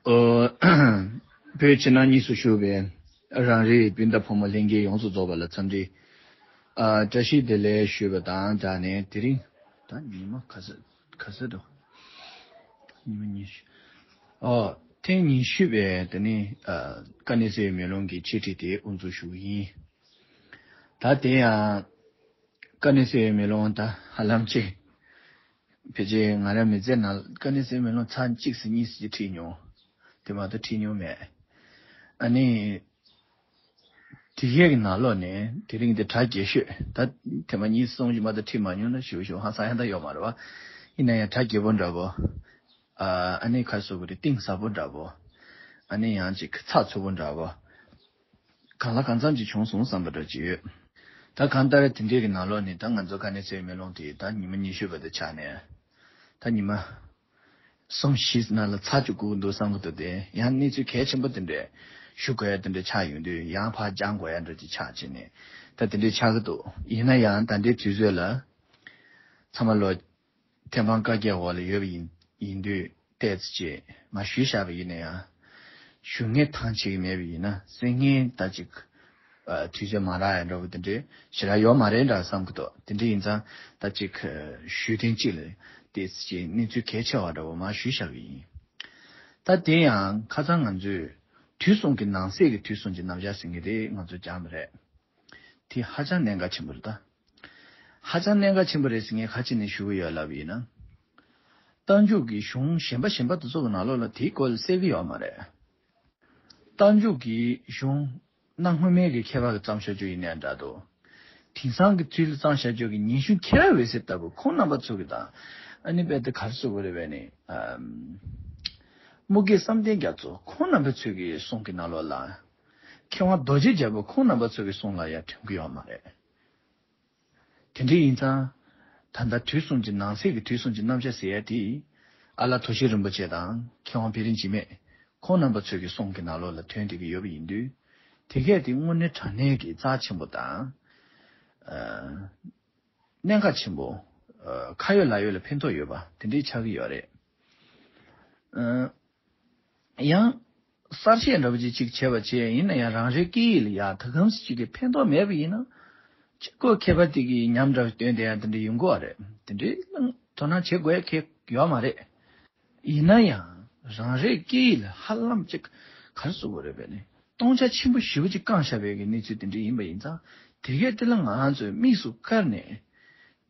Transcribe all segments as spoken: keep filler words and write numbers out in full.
ཨོ། བོད་ཕྱི་ནང་གཉིས་སུ་བཞུགས་པའི་རང་རེའི་སྤུན་ཟླ་ཕོ་མོ་ལྷན་རྒྱས་ཡོངས་སུ་རྫོགས་པ་ལ་འཚམས་འདྲི། ཨ། བཀྲ་ཤིས་བདེ་ལེགས་ཞུས་པ་དང་སྦྲགས་ནས། དེ་རིང་ད་ཉི་མ་ག་ཚོད་ག་ཚོད་འདུག་ཉི་མ་ཉི་ཤུ། ཨོ། ཐེངས་ཉི་ཤུ་པའི་དེ་ནི། ཨ། དཀའ་གནད་གསལ་བའི་མེ་ལོང་གི་འཆད་ཁྲིད་དེ་དབུ་འཛུགས་ཞུ་གི་ཡིན། ད་དེ་ཡང་དཀའ་གནད་གསལ་བའི་མེ་ལོང་ད་ཧ་ལམ་ཅིག་ཕལ་ཆེར་ང་རང་མི་ཚེ་ནང་དཀའ་གནད་གསལ་བའི་མེ་ལོང་ཚར་གཅིག་ཙམ་གཉིས་ཙམ་ཅིག་ཁྲིད་མྱོང་། དེ་མ་གཏོགས་ཁྲིད་མྱོང་མེད། ཨ་ནི། དེ་གའི་གི་ནང་ལོགས་ནས་དེ་རིང་འདི་གྲ་རྒྱས་ཤོས། ད་ཐེངས་མ་གཉིས་གསུམ་ཅིག་མ་གཏོགས་ཁྲིད་མ་མྱོང་ན་ཞུ་ཞུ་ཧང་སང་ཡང་ད་ཡོད་མ་རེད་བ། ཡིན་ན་ཡང་གྲ་རྒྱས་པོ་འདྲ་པོ། ཨ་ནི་ཁ་སོ་གི་རེད། གཏིང་ཟབ་པོ་འདྲ་པོ། ཨ་ནི་ཡང་ཅིག་ཚགས་ཚུད་པོ་འདྲ་པོ། གང་ལ་གང་འཚམ་ཅིག་བྱུང་སོང་བསམ་པ་འདྲ་ཅིག་ཡོད། ད་གང་ལྟར་དེ་འདྲའི་གི་ནང་ལོགས་ནས་ད་ང་ཚོ་དཀའ་གནད་གསལ་བའི་མེ་ལོང་དེ་ད་ཉི་མ་ཉི་ཤུ་བར་དུ་ཆགས་ནས། ད་ཉི་མ་གསུམ་བཞི་ནང་ལ་ཚར་བཅུག་དགོས་ཀྱི་འདུག་བསམ་གྱི་འདུག་དེ་ཡང་གནས་ཚུལ་གལ་ཆེན་པོ་དེ་འདྲས་ཞུ་དགོས་ཡ་དེ་འདྲས་ཆགས་ཡོང་དུས། ཡང་ཕར་སྦྱང་དགོས་ཡ་འདྲ་ཅིག་ཆགས་བྱས་ནས་ད་དེ་འདྲས་ཆགས་ཀྱི་འདུག་ཡིན་ན་ཡང་ད་ལྟའི་དུས་ཚོད་ལ་ཚང་མ་ལོ་ཐེམ་སྤང་བཀའ་རྒྱའི་འོག་ལ་ཡོད་པ་ཡིན་ཡིན་དུས། ཏོག་ཙམ་ཅིག་མར་ཞུས་བཞག་པ་ཡིན་ན་ཡང་། ཞུ་མཁན་ཐང་ཆད་ཀྱི་མེད་པ་ཡིན་ན། གསན་མཁན་ད་ཅིག་ཨ། དུས་ཚོད་མ་རག་ཡ་འདྲ་པོ་དེ་འདྲའི་ཞེ་དྲག་ཡོད་མ་རེད་འདྲ་བསམ་གྱི་འདུག་དེ་འདྲ་ཡིན་ཙང་ད་ཅིག་ཨ། ཞུས་ཐེངས་གཅིག་ལ་ཏོག་ཙམ་ཅིག་གནས་ཚུལ་གལ་ཆེ་བ་འདྲ་པོ་མར་ཞུས་བཞག་པ་ཡིན། ད་དེ་ཡང་ཁ་སང་ང་ཚོས་དུས་གསུམ་གྱི་ནང་གསེས་ཀྱི་དུས་གསུམ་གྱི་རྣམ་གཞག་ཟེར་མཁན་དེ་ང་ཚོས་སྦྱངས་པ་རེད། དེ་ཧ་ཅང་གནད་འགག་ཆེན་པོ་རེད་ད། ཧ་ཅང་གནད་འགག་ཆེན་པོ་རེད་ཟེར་མཁན་ག་ཅི་ནས་ཞུ་གི་ཡོད་ལབ་པ་ཡིན་ན། རྟགས་འཇུག་གི་གཞུང་གཞན་པ་གཞན་པ་དེ་ཚོ་གི་ནང་ལོགས་ལ་དེའི་སྐོར་ལ་གསལ་གི་ཡོད་མ་རེད། རྟགས་འཇུག་གི་གཞུང་གནའ་སྔོན་མའི་གི་མཁས་པ་གི་བརྩམས་བཞག་རྒྱུ་ཡིན་ནའང་འདྲ་འདུག་དེང་སང་གི་དུས་ལ་བརྩམས་བཞག་རྒྱུ་གི་ཉན་གཞུང་ཁྱད་པར་འོད་གསལ་ལྟ་བུ་ཁོང་རྣམ་པ་ཚོ་གི་དང་། ཨ་ནི་རྦད་དེ་ག་རེ་ཟེར་དགོས་རེད་པས་ནི། ཨམ། དམུ་དགེ་བསམ་གཏན་རྒྱ་མཚོ་ཁོང་རྣམ་པ་ཚོ་གི་གསུང་གི་ནང་ལོགས་ལ། མཁས་དབང་རྡོ་རྗེ་རྒྱལ་པོ་ཁོང་རྣམ་པ་ཚོ་གི་གསུང་ལ་ཡང་དྲན་གི་ཡོད་མ་རེད། དེ་འདྲ་ཡིན་ཙང་། ད་ལྟ་དུས་གསུམ་གྱི་ནང་གསེས་ཀྱི་དུས་གསུམ་གྱི་རྣམ་གཞག་ཟེར་ཡ་དེ། ཨ་ལགས་དོ་ཤལ་རིན་པོ་ཆེ་དང་མཁས་དབང་དཔལ་རི་འཇིགས་མེད་ཁོང་རྣམ་པ་ཚོའི་གི་གསུང་གི་ནང་ལོགས་ལ་ཐོན་བསྡད་ཀྱི་ཡོད་པ་ཡིན་དུས། དེ་གས་དེ་དངོས་གནས་དྲང་གནས་ཀྱི་རྩ་ཆེན་པོ་དང་། ཨ། གནད་འགག་ཆེན་པོ། ཨ། ཁ་ཡོད་ལག་ཡོད་ལ་ཕན་ཐོགས་ཡོད་པ་དེ་འདྲའི་ཆགས་ཀྱི་ཡོད་རེད། ཨ། ཡང་། གསར་བཤད་འདྲ་པོ་ཅིག་ཅིག་བྱས་པ་བྱས་ཡིན་ན་ཡང་། རང་རེའི་སྐད་ཡིག་ལ་ཡ་ད་གམ་ཞིག་གི་ཕན་ཐོགས་མེད་པ་ཡིན་ན། ཅིག་ཁོ་མཁས་པ་དེ་གི་ཉམས་འདྲ་བ་སྟོན་བསྡད་ཡ་དེ་འདྲ་ཡོང་གི་ཡོད་རེད། དེ་འདྲའི་དོ་སྣང་བྱེད་དགོས་ཡ་གང་ཡང་ཡོད་མ་རེད། ཡིན་ན་ཡང་རང་རེའི་སྐད་ཡིག་ལ་ཧ་ལམ་ཅིག་ག་རེ་ཟེར་དགོས་རེད་པས་ནི། སྟོང་ཆ་ཆེན་པོ་ཞེ་པོ་ཅིག་བཀང་བཞག་པའི་གི་གནས་ཚུལ་དེ་འདྲ་ཡིན་པ་ཡིན་ཙང་། དེ་གས་དེ་ལ་ང་ཚོས་དམིགས་སུ་བཀར་ནས་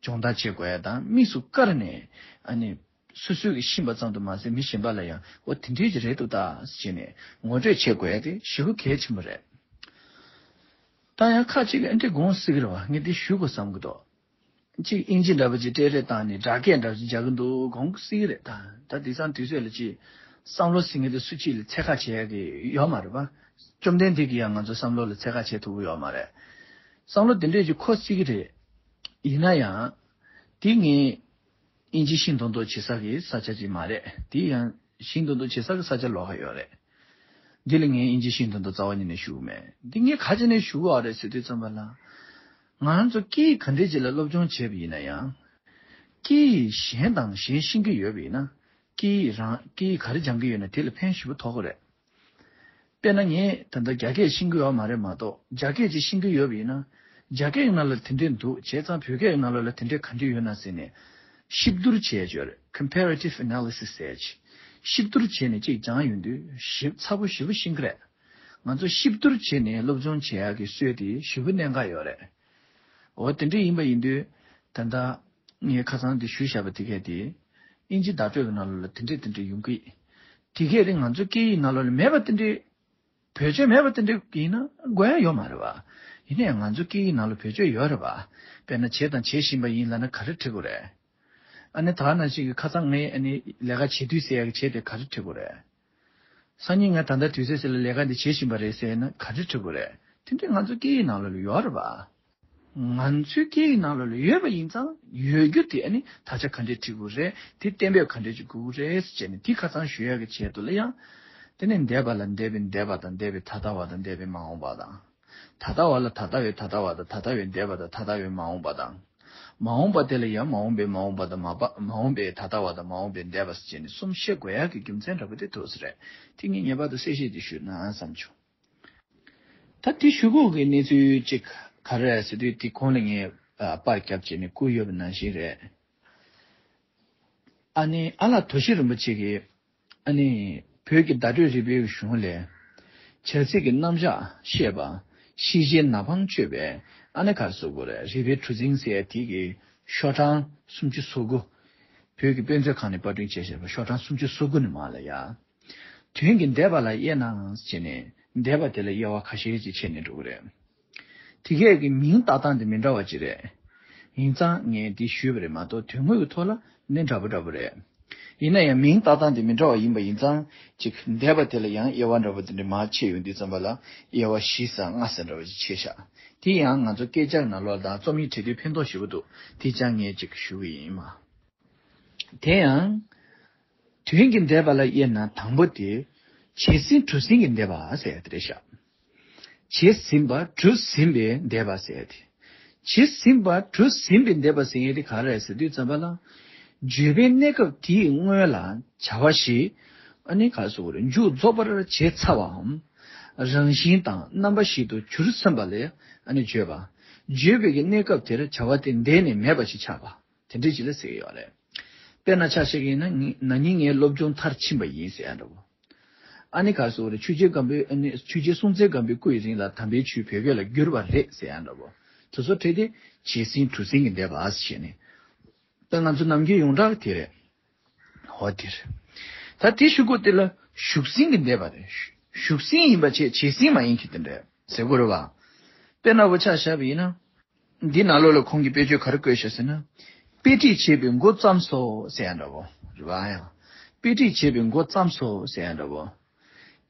སྦྱོང་བརྡར་བྱེད་དགོས་ཡ་དང་། དམིགས་སུ་བཀར་ནས་ཨ་ནི། སོ་སོས་ཀྱིས་ཤེས་པ་ཙམ་དུ་མ་ཟད་མི་གཞན་པ་ལ་ཡང་འོ་དེ་འདྲའི་ཅིག་རེད་འདུག་ད་ཟེར་ནས་ངོ་སྤྲོད་བྱེད་དགོས་ཡ་དེ་ཞེ་པོ་གལ་ཆེན་པོ་རེད། ད་ཡང་ཁ་ཅིག་ཨ་འདྲས་དགོངས་སྲིད་ཀྱི་རེད་བ། ངས་འདི་ཞུ་དགོས་བསམ་གྱི་འདུག་གཅིག་ཨིན་ཇི་འདྲ་པོ་ཅིག་སྤྲད་རེས་བཏང་ནས་སྒྲ་སྐད་འདྲ་པོ་ཅིག་རྒྱག་གི་འདུག་དགོངས་སྲིད་ཀྱི་རེད། ད་ད་དེང་སང་དུས་ཚོད་ལ་ཅིག་བསམ་བློ་ཟེར་མཁན་དེ་སུ་གཅིག་ལ་ཚད་བཀག་བྱེད་ཡ་གི་ཡོད་མ་རེད་བ། བཅོམ་ལྡན་འདས་ཀྱིས་ཡང་ང་ཚོ་བསམ་བློ་ལ་ཚད་བཀག་བྱེད་ཐུབ་ཀྱི་ཡོད་མ་རེད། བསམ་བློ་དེ་འདྲས་ཅིག་འཁོར་སྲིད་ཀྱི་རེད། ཡིན་ན་ཡང་། དེ་ངས་ཨིན་ཇི་ཤེས་མདོག་མདོག་བྱེད་ས་གི་ས་ཆ་ཅིག་མ་རེད། དེ་ཡང་ཤེས་མདོག་མདོག་བྱེད་ས་གི་ས་ཆ་ལོགས་ཀ་ཡོད་རེད། འདི་ལ་ངས་ཨིན་ཇི་ཤེས་མདོག་མདོག་རྩ་བ་ཉིད་ནས་ཞུ་གི་མེད། འདི་ངས་ག་ཅི་ནས་ཞུ་གི་ཡོད་རེད་ཟེར་དུས་ཙམ་པ་ལ། ང་རང་ཚོ་སྐད་ཡིག་ག་འདྲས་ཅིག་ལ་སློབ་སྦྱོང་བྱས་པ་ཡིན་ན་ཡང་། སྐད་ཡིག་གཞན་དང་གཞན་ཤེས་ཀྱི་ཡོད་པ་ཡིན་ན། སྐད་ཡིག་རང་སྐད་ཡིག་ག་རེ་སྦྱང་གི་ཡོད་ན་དེ་ལ་ཕན་ཞེ་པོ་ཐོགས་ཀྱི་རེད། དཔེར་ན་ངས་ད་ལྟ་རྒྱ་སྐད་ཤེས་ཀྱི་ཡོད་མ་རེད་མ་གཏོགས། རྒྱ་སྐད་ཅིག་ཤེས་ཀྱི་ཡོད་པ་ཡིན་ན། རྒྱ་སྐད་ཀྱི་ནང་ལ་དེ་འདྲས་འདུག་བྱས་ཙང་བོད་སྐད་ཀྱི་ནང་ལོགས་ལ་དེ་འདྲས་ག་འདྲས་ཡོད་ན་ཟེར་ནས། གཤིབ་བསྡུར་བྱས་ཡོད་རེད། Comparative analysis ཟེར་ཅིག་གཤིབ་བསྡུར་བྱས་ནས་ཅིག་སྦྱངས་ཡོང་དུས་ཞིབ་ཚ་པོ་ཞེ་པོ་ཤེས་ཀྱི་རེད། ང་ཚོ་གཤིབ་བསྡུར་བྱས་ནས་སློབ་སྦྱོང་བྱེད་ཡག་གི་སྲོལ་དེ་ཞེ་པོ་གནད་འགག་ཡོད་རེད། འོ་དེ་འདྲས་ཡིན་པ་ཡིན་དུས། ད་ལྟ་ངས་ཁ་སང་དེ་ཞུས་བཞག་པ་དེ་གས་དེ། ཨིན་ཇི་བརྡ་སྤྲོད་ཀྱི་ནང་ལོགས་ལ་དེ་འདྲས་དེ་འདྲས་ཡོང་གི། དེ་གས་དེ་ང་ཚོ་སྐད་ཡིག་ནང་ལོགས་ལ་མེད་པ་དེ་འདྲས། བེད་སྤྱོད་མེད་པ་དེ་འདྲས་ཡིན་ན་དགོས་ཡ་ཡོད་མ་རེད་བ། ཡིན་ནའི་ང་ཚོ་སྐད་ཡིག་ནང་ལ་བེད་སྤྱོད་ཡོད་རེད་བ། དཔེར་ན་བྱས་དང་བྱེད་བཞིན་པ་ཡིན་ལབ་ན་ག་རེ་འབྲི་དགོས་རེད། ཨ་ནི་ད་ནང་བཞིན་གྱི་ཁ་སང་ངས་ཨ་ནི་ལས་ཀ་བྱེད་དུས་ཟེར་ཡ་གི་བྱེད་དེ་ག་རེ་འབྲི་དགོས་རེད། སང་ཉིན་ང་ད་ལྟ་དུས་ཚོད་ཟེར་ལ་ལས་ཀ་འདི་བྱེད་བཞིན་པ་རེད་ཟེར་ན་ག་རེ་འབྲི་དགོས་རེད། དེ་འདྲས་ང་ཚོ་སྐད་ཡིག་ནང་ལོགས་ལ་ཡོད་རེད་བ། ང་ཚོའི་སྐད་ཡིག་ནང་ལོགས་ལ་ཡོད་པ་ཡིན་ཙང་། ཡོད་རྒྱུ་དེ་ཨ་ནི་དག་ཆ་ག་འདྲས་འབྲི་དགོས་རེད། དེ་གཏན་འབེབས་ག་འདྲས་ཅིག་དགོས་རེད་ཟེར་བྱས་ནས་དེ་ཁ་སང་ཞུ་ཡག་གི་ཆེད་དུ་ལ་ཡང་། དེ་ནས་འདས་པ་ལ་འདས་པའི་འདས་པ་དང་། འདས་པའི་ད་ལྟ་བ་དང་། འདས་པའི་མ་འོངས་པ་དང་། ད་ལྟ་བ་ལ་ད་ལྟ་བའི་ད་ལྟ་བ་དང་། ད་ལྟ་བའི་འདས་པ་དང་། ད་ལྟ་བའི་མ་འོངས་པ་དང་། མ་འོངས་པ་དེ་ལ་ཡང་མ་འོངས་པའི་མ་འོངས་པ་དང་མ་པ་མ་འོངས་པའི་ད་ལྟ་བ་དང་མ་འོངས་པའི་འདས་པ་ཟེར་བྱས་ནས་གསུམ་བཤད་དགོས་ཡག་གི་རྒྱུ་མཚན་འདྲ་པོ་དེ་འདུག་ཟེར་རེད། དེ་ངས་ངེས་པར་དུ་གསལ་བཤད་ཅིག་ཞུས་ན་བསམ་བྱུང་། ད་དེ་ཞུ་དགོས་ཀྱི་གནས་ཚུལ་ཅིག་ག་རེ་རེད་ཟེར་དུས། དེ་གོང་ལ་ངས་ཨ་པར་བརྒྱབ་བྱས་ནས་བསྐུར་ཡོད་པ་ནང་བཞིན་རེད། ཨ་ནི་ཨ་ལགས་དོ་ཤལ་རིན་པོ་ཆེ་གིས་ཨ་ནི་བོད་ཀྱི་བརྡ་སྤྲོད་རིག་པའི་གཞུང་ལས་བྱ་ཚིག་གི་རྣམ་གཞག་བཤད་པ། ཤེས་བྱའི་ནག་པང་གཅོད་པའི་ཨ་ནི་ག་རེ་ཟེར་དགོས་རེད། རིག་པའི་གྲུ་གཟིངས་ཟེར་དེ་གི་ཤོག་གྲངས་སུམ་ཅུ་སོ་དགུ། བོད་ཀྱི་དཔེ་མཛོད་ཁང་ནས་པར་སྐྲུན་བྱས་བཞག་པ་ཤོག་གྲངས་སུམ་ཅུ་སོ་དགུ་ནས་མར་ལ་ཡ། དོན་གྱི་འདས་པ་ལ་དབྱེ་ན་ཟེར་ནས་འདས་པ་དེ་ལ་དབྱེ་བ་ཁ་ཤས་ཅིག་ཕྱེ་ནས་འགྲོ་གི་རེད། དེ་གས་ཀྱི་མིང་བཏགས་སྟངས་དེ་མི་འདྲ་བ་ཅིག་རེད། ཡིན་ཙང་ངས་འདི་ཞུས་པ་རེད་མ་གཏོགས་དོན་དངོས་ཀྱི་ཐོག་ལ་ནི་འདྲ་པོ་འདྲ་པོ་རེད། ཡིན་ན་ཡང་མིང་བཏགས་སྟངས་དེ་མི་འདྲ་བ་ཡིན་པ་ཡིན་ཙང་ཅིག་འདས་པ་དེ་ལ་ཡང་དབྱེ་བ་འདྲ་པོ་དེ་འདྲ་མར་ཕྱེ་ཡོང་དུས་ཙམ་པ་ལ་དབྱེ་བ་བཞི་ཙམ་ལྔ་ཙམ་འདྲ་པོ་ཅིག་ཕྱེ་བཞག་དེ་ཡང་ང་ཚོ་སྐད་ཆ་ནང་ལོགས་དང་རྩོམ་ཡིག་བྲིས་དུས་ཕན་ཐོགས་ཞེ་པོ་འདུག་དེ་ཅང་ངས་ཅིག་ཞུ་གི་ཡིན་མ། དེ་ཡང་། དོན་གྱི་འདས་པ་ལ་དབྱེ་ན་དང་པོ་དེ། བྱས་ཟིན་གྲུབ་ཟིན་གྱི་འདས་པ་ཟེར་ཡ་དེ་རེད་ཤག་བྱས་ཟིན་པ་གྲུབ་ཟིན་པའི་འདས་པ་ཟེར་ཡ་དེ། བྱས་ཟིན་པ་གྲུབ་ཟིན་པའི་འདས་པ་ཟེར་ཡ་དེ་ག་རེ་རེད་ཟེར་དུས་ཙམ་པ་ལ། བརྗོད་པའི་གནས་སྐབས་དེའི་སྔོན་ལ་བྱ་བ་ཞིག་ཨ་ནི་ག་རེ་ཟེར་དགོས་རེད། མཇུག་རྫོགས་པར་བྱས་ཚར་བའམ། རང་བཞིན་དང་རྣམ་པ་ཞིག་ཏུ་གྱུར་ཟིན་པ་ལ་ཨ་ནི་བརྗོད་པ། བརྗོད་པའི་གི་གནས་སྐབས་དེར་བྱ་བ་དེ་འདས་ནས་མེད་པ་ཞིག་ཆགས་པ། དེ་འདྲ་ཞིག་ལ་ཟེར་གྱི་ཡོད་རེད། དཔེར་ན་ཆ་བཞག་གི་ཡིན་ན་ངས་ན་ནིང་ངའི་སློབ་སྦྱོང་མཐར་ཕྱིན་པ་ཡིན་ཟེར་ཡ་འདྲ་བོ། ཨ་ནི་ག་རེ་ཟེར་དགོས་རེད། ཆོས་རྒྱལ་སྒམ་པོའི་ཨ་ནི་ཆོས་རྒྱལ་སྲོང་བཙན་སྒམ་པོའི་སྐུ་ཡི་རིང་ལ་དམ་པའི་ཆོས་བོད་སྐད་ལ་བསྒྱུར་བ་རེད་ཟེར་ཡ་འདྲ་བོ། དེ་ཚོ་ཁྲིད་དེ་བྱས་ཟིན་གྲུབ་ཟིན་གྱི་འདས་པ་ཟེར་བྱས་ནས། ད་ང་ཚོ་ནམ་རྒྱུན་ཡོངས་གྲགས་དེ་རེད། འོ་དེ་རེད། ད་དེ་ཞུ་དགོས་དེ་ལ་ཞུགས་ཟིན་གྱི་འདས་པ་རེད། ཞུགས་ཟིན་ཡིན་པ་བྱས་བྱས་ཟིན་མ་ཡིན་གྱི་དེ་འདྲ་ཟེར་དགོས་རེད་བ། དཔེར་ན་འུ་ཆ་བཞག་པ་ཡིན་ན། འདི་ནང་ལོགས་ལ་ཁོང་གིས་དཔེ་བརྗོད་ག་རེ་བཀོད་ཤག་ཟེར་ན། དཔེ་ཁྲིད་བྱེད་པའི་འགོ་བརྩམས་སོ་ཟེར་ཡ་འདྲ་བོ། རེད་བ་ཡང་། དཔེ་ཁྲིད་བྱེད་པའི་འགོ་བརྩམས་སོ་ཟེར་ཡ་འདྲ་བོ།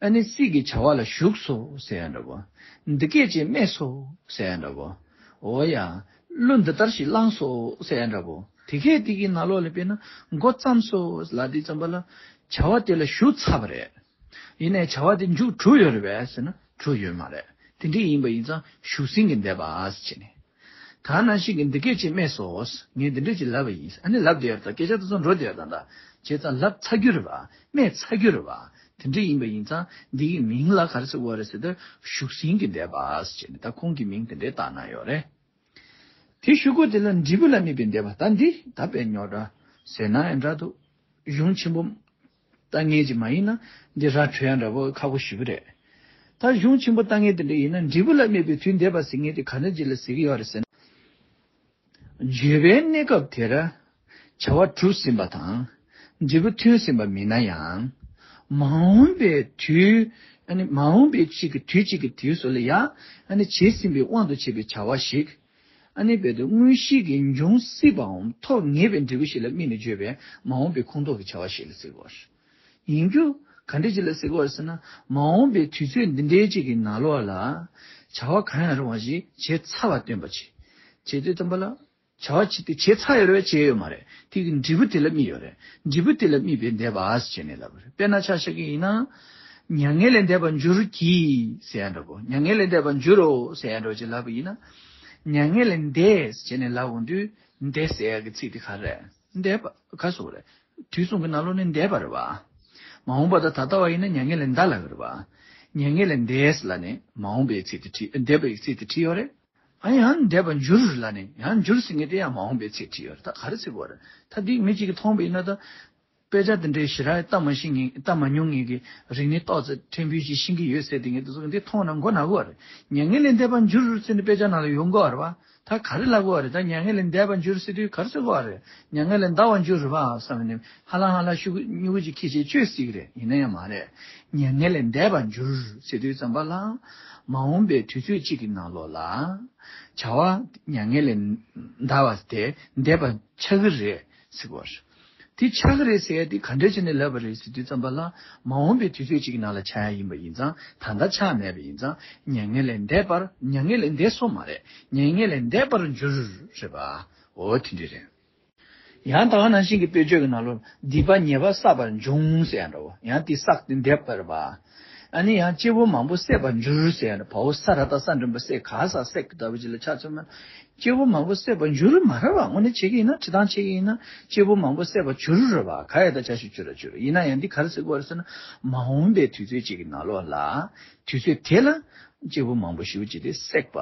ཨ་ནི་སྲིད་ཀྱི་བྱ་བ་ལ་ཞུགས་སོ་ཟེར་ཡ་འདྲ་བོ། འདི་སྐད་ཅེས་སྨྲས་སོ་ཟེར་ཡ་འདྲ་བོ། འོ་ཡ། གླུ་འདི་ལྟར་ཞིག་བླངས་སོ་ཟེར་ཡ་འདྲ་བོ། དེ་གས་དེ་གི་ནང་ལོགས་ལ་དཔེར་ན་འགོ་བརྩམས་སོ་ལབ་དུས་ཙམ་པ་ལ། བྱ་བ་དེ་ལ་ཞུགས་ཚར་བ་རེད། ཡིན་ནའི་བྱ་བ་དེ་མཇུག་གྲུབ་ཡོད་རེད་པས་ཟེར་ན་གྲུབ་ཡོད་མ་རེད། དེ་འདྲ་ཡིན་པ་ཡིན་ཙང་ཞུགས་ཟིན་གྱི་འདས་པ་ཟེར་བྱས་ནས། ད་ནང་བཞིན་གྱི་འདི་སྐད་ཅེས་སྨྲས་སོ། ངས་འདི་འདྲ་ཅིག་ལབ་པ་ཡིན། ཨ་ནི་ལབ་བསྡད་ཡོད་རེད། ད་སྐད་ཆ་དེ་ཚོ་འགྲོ་བསྡད་ཡོད་རེད། ད་བྱས་ཙང་ལབ་ཚར་རྒྱུ་རེད་པ། སྨྲས་ཚར་རྒྱུ་རེད་པ། དེ་འདྲ་ཡིན་པ་ཡིན་ཙང་འདི་གི་མིང་ལ་ག་རེ་ཟེར་དགོས་རེད་ཟེར་ཏེ་ཞུགས་ཟིན་གྱི་འདས་པ་ཟེར་བྱས་ནས་ད་ཁོང་གི་མིང་དེ་འདྲ་བཏགས་གནང་ཡོད་རེད། དེ་ཞུ་སྒོ་དེ་ལ་འབྲས་བུ་ལ་དམིགས་པའི་འདས་པ། ད་འདི་ད་དཔེ་རྙོག་དྲ་ཟེར་ན་ཡང་འདྲ་འདུག་གཞུང་ཆེན་པོ་ལྟ་མཁན་ཅིག་མ་ཡིན་ན་འདི་ར་འཕྲོད་ཡ་འདྲ་པོ་ཁག་པོ་ཞེ་པོ་རེད། ད་གཞུང་ཆེན་པོ་ལྟ་མཁན་དེ་འདྲ་ཡིན་ན་འབྲས་བུ་ལ་དམིགས་པའི་དུས་འདས་པ་ཟེར་མཁན་དེ་ག་འདྲ་ཅིག་ལ་ཟེར་གྱི་ཡོད་རེད་ཟེར་ན། བརྗོད་པའི་གནས་སྐབས་དེར་བྱ་བ་གྲུབ་ཟིན་པ་དང་འབྲས་བུ་ཐོན་ཟིན་པ་མིན་ན་ཡང་། མ་འོངས་པའི་དུས། ཨ་ནི་མ་འོངས་པའི་གཅིག་གི་དུས་གཅིག་གི་དུས་སུ་ལ་ཡང་ཨ་ནི་བྱས་ཟིན་པའི་དབང་དུ་བྱས་པའི་བྱ་བ་ཞིག་ཨ་ནི་རྦད་དེ་དངོས་གཞི་གི་འབྱུང་སྲིད་པའམ་ཐོབ་ངེས་པའི་འབྲས་བུ་ཞིག་ལ་དམིགས་ནས་བརྗོད་པའི་མ་འོངས་པའི་ཁོངས་གཏོགས་ཀྱི་བྱ་བ་ཞིག་ལ་ཟེར་བ་རེད། ཡིན་རྒྱུ་ག་འདྲ་ཅིག་ལ་ཟེར་བ་རེད་ཟེར་ན། མ་འོངས་པའི་དུས་ཚོད་འདི་འདྲའི་ཅིག་གི་ནང་ལོགས་ལ་བྱ་བ་གང་ཡང་རུང་བ་ཞིག་བྱས་ཚར་བ་སྟོན་པ་ཅིག་བྱེད་དུས་ཙམ་པ་ལ། བྱ་བ་ཅིག་དེ་བྱས་ཚར་ཡོད་རེད་བྱས་ཡོད་མ་རེད། དེ་གི་འབྲས་བུ་དེ་ལ་དམིགས་ཡོད་རེད། འབྲས་བུ་དེ་ལ་དམིགས་པའི་འདས་པ་ཟེར་བྱས་ནས་ལབ་པ་རེད། དཔེར་ན་ཆ་བཞག་གི་ཡིན་ན། མྱ་ངན་ལས་འདས་པར་འགྱུར་གྱིས་ཟེར་ཡ་འདྲ་པོ། མྱ་ངན་ལས་འདས་པར་འགྱུར་རོ་ཟེར་ཡ་འདྲ་པོ་ཅིག་ལབ་པ་ཡིན་ན། མྱ་ངན་ལས་འདས་ཟེར་བྱས་ནས་ལབ་འོང་དུས་འདས་ཟེར་ཡ་གི་ཚིག་དེ་ག་རེ་རེད། འདས་པ་ག་ཟེར་དགོས་རེད། དུས་གསུམ་གྱི་ནང་ལོགས་ནས་འདས་པ་རེད་པ། མ་འོངས་པ་དང་ད་ལྟ་བ་ཡིན་ན་མྱ་ངན་ལས་འདའ་ལབ་ཀྱི་རེད་པ། མྱ་ངན་ལས་འདས་ལབ་ནས་མ་འོངས་པའི་ཚིག་དེ་བྲིས། འདས་པའི་ཚིག་དེ་བྲིས་ཡོད་རེད། ཨ་ཡང་འདས་པར་འགྱུར་ལབ་ནས་ཡང་འགྱུར་ཟེར་མཁན་དེ་ཡང་མ་འོངས་པའི་ཚིག་བྲིས་ཡོད་རེད། ད་ག་རེ་ཟེར་དགོས་རེད། ད་འདི་མི་གཅིག་གིས་མཐོང་བ་ཡིན་ན་ད། དཔེ་ཆ་དེ་འདྲའི་ཞེ་དྲག་ལྟ་མ་ཤེས་མཁན། ལྟ་མ་མྱོང་མཁན་གྱི་རིག་གནས་ཏོག་ཙམ་ཕྲན་བུ་ཞིག་ཤེས་ཀྱི་ཡོད་ཟེར་དེ་ངས་དེ་ཚོ་འདི་མཐོང་ན་མགོ་ན་གི་རེད། མྱ་ངན་ལས་འདས་པར་འགྱུར་ཟེར་ནས་དཔེ་ཆ་ནང་ལ་ཡོང་གི་རེད་པ། ད་ག་རེ་ལབ་དགོས་རེད། ད་མྱ་ངན་ལས་འདས་པར་འགྱུར་ཟེར་དུས་ག་རེ་ཟེར་དགོས་རེད། མྱ་ངན་ལས་འདའ་བར་འགྱུར་རེད་པ་བསམ་ནས་ཧ་ལམ་ཧ་ལམ་ཤུགས་སྨྱུ་གུ་ཅིག་ཁྱེར་བྱས་བཅོས་སྲིད་ཀྱི་རེད། ཡིན་ན་ཡང་མ་རེད། མྱ་ངན་ལས་འདས་པར་འགྱུར་ཟེར་དུས་ཙམ་པ་ལ། མ་འོངས་པའི་དུས་ཚོད་གཅིག་གི་ནང་ལོགས་ལ། བྱ་བ་མྱ་ངན་ལས་འདའ་བ་དེ་འདས་པ་ཆགས་ཀྱི་རེད་ཟེར་དགོས་རེད། དེ་ཆགས་ཀྱི་རེད་ཟེར་ཡ་དེ་ག་འདྲ་བྱས་ནས་ལབ་པ་རེད་ཟེར་དུས་ཙམ་པ་ལ། མ་འོངས་པའི་དུས་ཚོད་ཅིག་གི་ནང་ལ་ཆགས་ཡ་ཡིན་པ་ཡིན་ཙང་། ད་ལྟ་ཆགས་མེད་པ་ཡིན་ཙང་། མྱ་ངན་ལས་འདས་པར། མྱ་ངན་ལས་འདས་སོང་མ་རེད། མྱ་ངན་ལས་འདས་པར་འགྱུར་རེད་པ། འོ་དེ་འདྲ་རེད། ཡང་ད་ག་ནང་བཞིན་གྱི་དཔེ་བརྗོད་ཀྱི་ནང་ལོགས་སྡིག་པ་ཉེས་པ་བསགས་པར་འབྱུང་ཟེར་ཡ་འདྲ་བོ། ཡང་དེ་བསགས་ཏེ་འདས་པ་རེད་པ། ཨ་ནི་ཡང་སྐྱེ་བོ་མང་པོ་བསད་པར་འགྱུར་ཟེར་ཡ་ནི་བའོ། ས་ར་བཏགས་ས་འགྲེང་བུ་བསད། ག་ས་བསད་ཀྱི་ལྟ་བུ་ཅིག་ལ་ཆ་མཚོན་ན། སྐྱེ་བོ་མང་པོ་བསད་པར་འགྱུར་མ་རེད་བ། དངོས་གནས་བྱེད་ཀྱི་ཡིན་ན། འབྲི་སྟངས་བྱེད་ཀྱི་ཡིན་ན། སྐྱེ་བོ་མང་པོ་བསད་པར་འགྱུར་རེད་བ། ག་ཡ་ད་ཆ་ཞིག་འགྱུར་ར་འགྱུར། ཡིན་ན་ཡང་འདི་ག་རེ་ཟེར་དགོས་རེད་ཟེར་ན། མ་འོངས་པའི་དུས་ཚོད་ཅིག་གི་ནང་ལོགས་ལ། དུས་ཚོད་དེ་ལ་སྐྱེ་བོ་མང་པོ་ཞེ་པོ་ཅིག་དེ་བསད་པ་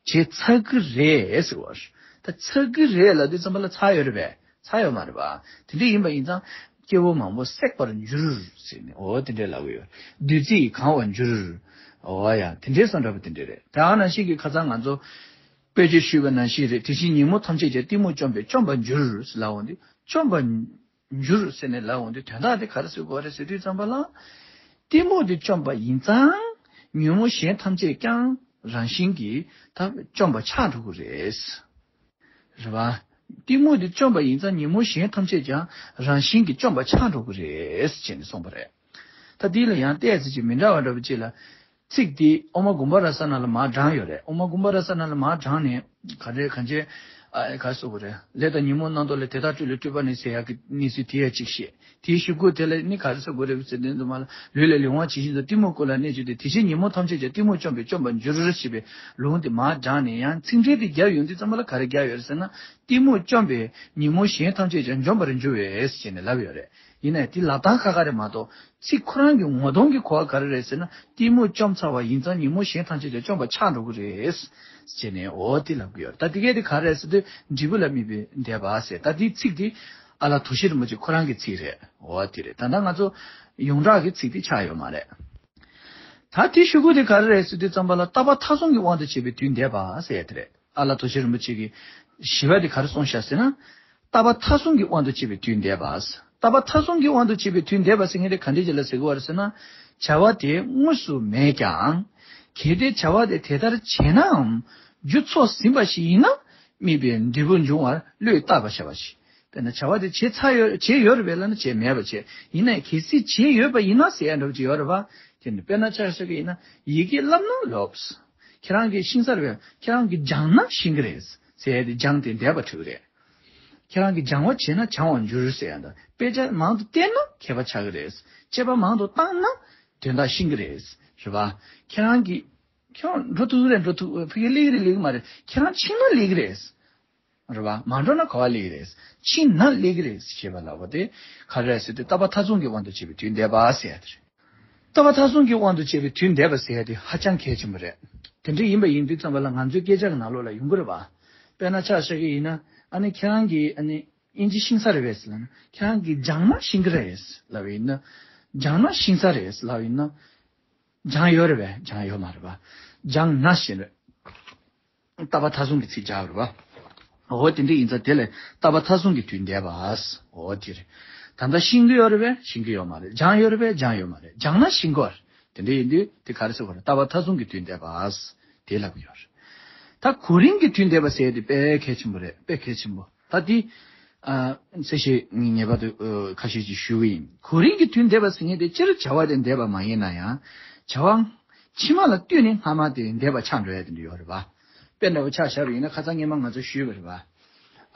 བྱས་ཚར་གི་རེད་ཟེར་བ། ད་ཚར་གི་རེད་ལབ་དུས་ཙམ་པ་ལ་ཚར་ཡོད་རེད་པས། ཚར་ཡོད་མ་རེད་པ། དེ་འདྲ་ཡིན་པ་ཡིན་ཙང་། སྐྱེ་བོ་མང་པོ་བསད་པར་འགྱུར་ཟེར་ནས། འོ་དེ་འདྲ་ལབ་ཀྱི་ཡོད། བདུད་རྩིས་གང་བར་འགྱུར། འོ་ཡ། དེ་འདྲའི་བསམ་འདྲ་པོ་དེ་འདྲ་རེད། དེ་ནང་བཞིན་གྱི་ཁ་སང་ང་ཚོ་དཔེ་ཆ་ཞུས་པ་ནང་བཞིན་རེད། དེ་བཞིན་ཉོན་མོངས་ཐམས་ཅད་ཀྱང་གཏི་མུག་བཅོམ་པས་བཅོམ་པར་འགྱུར་ཟེར་ལབ་འོང་དུས། བཅོམ་པར་འགྱུར་ཟེར་ནས་ལབ་འོང་དུས། དོན་དག་དེ་ག་རེ་ཟེར་དགོས་རེད་ཟེར་དུས་ཙམ་པ་ལ། གཏི་མུག་དེ་བཅོམ་པ་ཡིན་ཙང་། ཉོན་མོངས་གཞན་ཐམས་ཅད་ཀྱང་རང་བཞིན་གྱིས་ད་བཅོམ་པ་ཆགས་འགྲོ་གི་རེད། རེད་བ། གཏི་མུག་དེ་བཅོམ་པ་ཡིན་ཙང་ཉོན་མོངས་གཞན་ཐམས་ཅད་ཀྱང་རང་བཞིན་གྱིས་བཅོམ་པ་ཆགས་འགྲོ་གི་རེད་ཅེས་ནས་གསུངས་པ་རེད། ད་འདི་ལ་ཡང་ཏོག་ཙམ་ཅིག་མི་འདྲ་བ་འདྲ་པོ་ཅིག་ལ། ཚིག་འདི་ཨོ་མ་གུམ་བ་ར་ས་ན་ལ་མར་དྲངས་ཡོད་རེད། ཨོ་མ་གུམ་བ་ར་ས་ན་ལ་མར་དྲངས་ནས་ག་འདྲས་གང་ཅི། ཨ་ག་རེ་ཟེར་དགོས་རེད། ལས་དང་ཉོན་མོངས་རྣམས་སྟོར་ལས། དེ་དག་སྤྲོས་ལས་སྤྲོས་པ་ནི་ཟེར་ཡག་གི་གནས་ཚུལ་དེ་ཡང་ཅིག་བཤད། དེའི་གཞུག་གུ་དེ་ལ་ནི་ག་རེ་ཟེར་དགོས་རེད་ཟེར་དུས་ཙམ་པ་ལ། ལུས་ལ་ལེགས་དབང་ཇི་བཞིན་དུ། གཏི་མུག་ཀུན་ལ་གནས་གྱུར་ཏེ། དེ་བཞིན་ཉོན་མོངས་ཐམས་ཅད་ཀྱང་། གཏི་མུག་བཅོམ་པས་བཅོམ་པར་འགྱུར་ཞེས་པའི་ལུང་དེ་མར་དྲངས་ནས། ཡང་ཚིག་འགྲེལ་དེ་བརྒྱབ་ཡོང་དུས་ཙམ་པ་ལ་ག་རེ་བརྒྱབ་ཡོད་རེད་ཟེར་ན། གཏི་མུག་བཅོམ་པས་ཉོན་མོངས་གཞན་ཐམས་ཅད་ཀྱང་། འཇོམས་པར་འགྱུར་བས་ཞེས་ནས་ལབ་ཡོད་རེད། ཡིན་ནའི་དེ་ལབ་སྟངས་ཁག་ཁག་རེད་མ་གཏོགས། ཚིག་ཁོ་རང་གི་ངོ་གདོང་གི་གོ་བ་ག་རེ་རེད་ཟེར་ན། གཏི་མུག་བཅོམ་ཚར་བ་ཡིན་ཙང་ཉོན་མོངས་གཞན་ཐམས་ཅད་ཀྱང་བཅོམ་པ་ཆགས་འགྲོ་གི་རེད་ཟེར་ནས། འོ་དེ་ལབ་ཀྱི་ཡོད། ད་དེ་གས་དེ་ག་རེ་རེད་ཟེར་དུས། འབྲས་བུ་ལ་དམིགས་པའི་བཟླས་པ་ཟེར། ད་དེའི་ཚིག་དེ་ཨ་ལ་དོ་ཤལ་རིན་པོ་ཆེ་ཁོ་རང་གི་ཚིག་རེད། འོ་དེ་རེད། ད་ལྟ་ང་ཚོ་ཡོངས་གྲགས་ཀྱི་ཚིག་དེ་ཆགས་ཡོད་མ་རེད། ད་དེའི་གཞུག་གུ་དེ་ག་རེ་རེད་ཟེར་དུས་ཙམ་པ་ལ། རྟག་པ་མཐའ་བཟུང་གི་དབང་དུ་བྱས་པའི་དུས་འདས་པ་ཟེར་ཡ་དེ་རེད། ཨ་ལ་དོ་ཤལ་རིན་པོ་ཆེ་གིས་བཞི་པ་དེ་ག་རེ་གསུངས་ཤག་ཟེར་ན། རྟག་པ་མཐའ་བཟུང་གི་དབང་དུ་བྱས་པའི་དུས་འདས་པ། རྟག་པ་མཐའ་བཟུང་གི་དབང་དུ་བྱས་པའི་དུས་འདས་པ་ཟེར་མཁན་དེ་ག་འདྲ་ཅིག་ལ་ཟེར་གི་ཡོད་རེད་ཟེར་ན། བྱ་བ་དེ་དངོས་སུ་མེད་ཀྱང་། གལ་ཏེ་བྱ་བ་དེ་དེ་ལྟར་བྱས་ནའང་། རྒྱུ་ཚོགས་ཟིན་པ་ཞིག་ཡིན་ན། དམིགས་པའི་འབྲས་བུ་འབྱུང་བར་བློས་བཏགས་པར་བྱ་བ་ཞིག་དཔེར་ན་བྱ་བ་དེ་བྱས་ཚར་ཡོད། བྱས་ཡོད་རེད་པས་ལབ་ན་བྱས་མེད་པ་བྱས། ཡིན་ནའི་གལ་སྲིད་བྱས་ཡོད་པ་ཡིན་ན་ཟེར་ཡ་འདྲ་བོ་ཅིག་ཡོད་རེད་པ། དེ་ནི་དཔེར་ན་ཆ་བཞག་གི་ཡིན་ན། ཡི་གེ་བསླབ་ན་ལོབས། ཁྱེད་རང་གིས་ཤེས་ས་རེད་པས། ཁྱེད་རང་གིས་སྦྱངས་ན་ཤེས་གི་རེད་ཟེར་ཡ་དེ། སྦྱངས་དེ་འདས་པ་འགྲོ་གི་རེད། ཁྱེད་རང་གིས་སྦྱང་བ་བྱས་ན་སྦྱང་བར་འགྱུར་ཟེར་ཡ་འདྲ། དཔེ་ཆ་མང་དུ་བལྟས་ན་མཁས་པ་ཆགས་ཀྱི་རེད། དཔྱད་པ་མང་དུ་བཏང་ན་དོན་དག་ཤེས་ཀྱི་རེད། རེད་པ། ཁྱེད་རང་གིས། ཁྱེད་རང་འགྲོ་ཐུབ་ཀྱི་རེད། འགྲོ་ཐུབ། ཕ་གིར་སླེབས་ཀྱི་རེད། སླེབས་ཀྱི་མ་རེད། ཁྱེད་རང་ཕྱིན་ན་སླེབས་ཀྱི་རེད། རེད་པ། མ་འགྲོ་ན་ག་པར་སླེབས་ཀྱི་རེད། ཕྱིན་ན་སླེབས་ཀྱི་རེད་ཞེས་པ་ལབ་པ་དེ་ག་རེ་རེད་ཟེར་དུས། རྟག་པ་མཐའ་བཟུང་གི་དབང་དུ་བྱས་པའི་དུས་འདས་པ་ཟེར་ཡ་དེ་རེད། རྟག་པ་མཐའ་བཟུང་གི་དབང་དུ་བྱས་པའི་དུས་འདས་པ་ཟེར་ཡ་དེ་ཧ་ཅང་གལ་ཆེན་པོ་རེད། དེ་འདྲ་ཡིན་པ་ཡིན་དུས་ཙམ་པ་ལ། ང་ཚོའི་སྐད་ཆ་གི་ནང་ལོགས་ལ་ཡོང་གི་རེད་པ། དཔེར་ན་ཆ་བཞག་གི་ཡིན་ན། ཨ་ནི་ཁྱེད་རང་གིས་ཨ་ནི་དབྱིན་ཇི་ཤེས་ས་རེད་པས་ལབ་ན། ཁྱེད་རང་གིས་སྦྱངས་ན་ཤེས་ཀྱི་རེད་ལབ་ཡིན་ན། སྦྱངས་ན་ཤེས་ས་རེད་ལབ་ཡིན་ན། སྦྱངས་ཡོད་རེད་པས། སྦྱངས་ཡོད་མ་རེད་པ། སྦྱངས་ན་ཤེས་རེད། རྟག་པ་མཐའ་བཟུང་གི་ཚིག་སྦྱར་བ་རེད་པ། འོ་དེ་འདྲ་ཡིན་ཙང་དེ་ལ་རྟག་པ་མཐའ་བཟུང་གི་དུས་འདས་པ། འོ་དེ་རེད། ད་ལྟ་ཤེས་ཀྱི་ཡོད་རེད་པས། ཤེས་ཀྱི་ཡོད་མ་རེད། སྦྱངས་ཡོད་རེད་པས། སྦྱངས་ཡོད་མ་རེད། སྦྱངས་ན་ཤེས་ཀྱི་ཡོད་རེད། དེ་འདྲ་ཡིན་དུས་དེ་ག་རེ་ཟེར་དགོས་རེད། རྟག་པ་མཐའ་བཟུང་གི་དུས་འདས་པ། དེ་ལབ་ཀྱི་ཡོད་རེད། ད་གོ་རིམ་གྱི་དུས་འདས་པ་ཟེར་ཡ་དེ་དཔེ་གལ་ཆེན་པོ་རེད། དཔེ་གལ་ཆེན་པོ། ད་དེ། ཨ། གསལ་བཤད་ངས་ངེས་པར་དུ་ཨ་ཁ་ཤས་ཅིག་ཞུ་གི་ཡིན། གོ་རིམ་གྱི་དུས་འདས་པ་ཟེར་མཁན་དེ་སྤྱིར་བྱ་བ་དེ་འདས་པ་མ་ཡིན་ན་ཡང་། བྱ་བ་ཕྱི་མ་ལ་ལྟོས་ནས་སྔ་མ་དེ་འདས་པ་ཆགས་འགྲོ་ཡ་དེ་འདྲ་ཡོད་རེད་པ། དཔེ་འདྲ་བོ་ཆ་བཞག་པ་ཡིན་ན། ཁ་སང་སྔོན་མ་ང་ཚོ་ཞུས་པ་རེད་པ།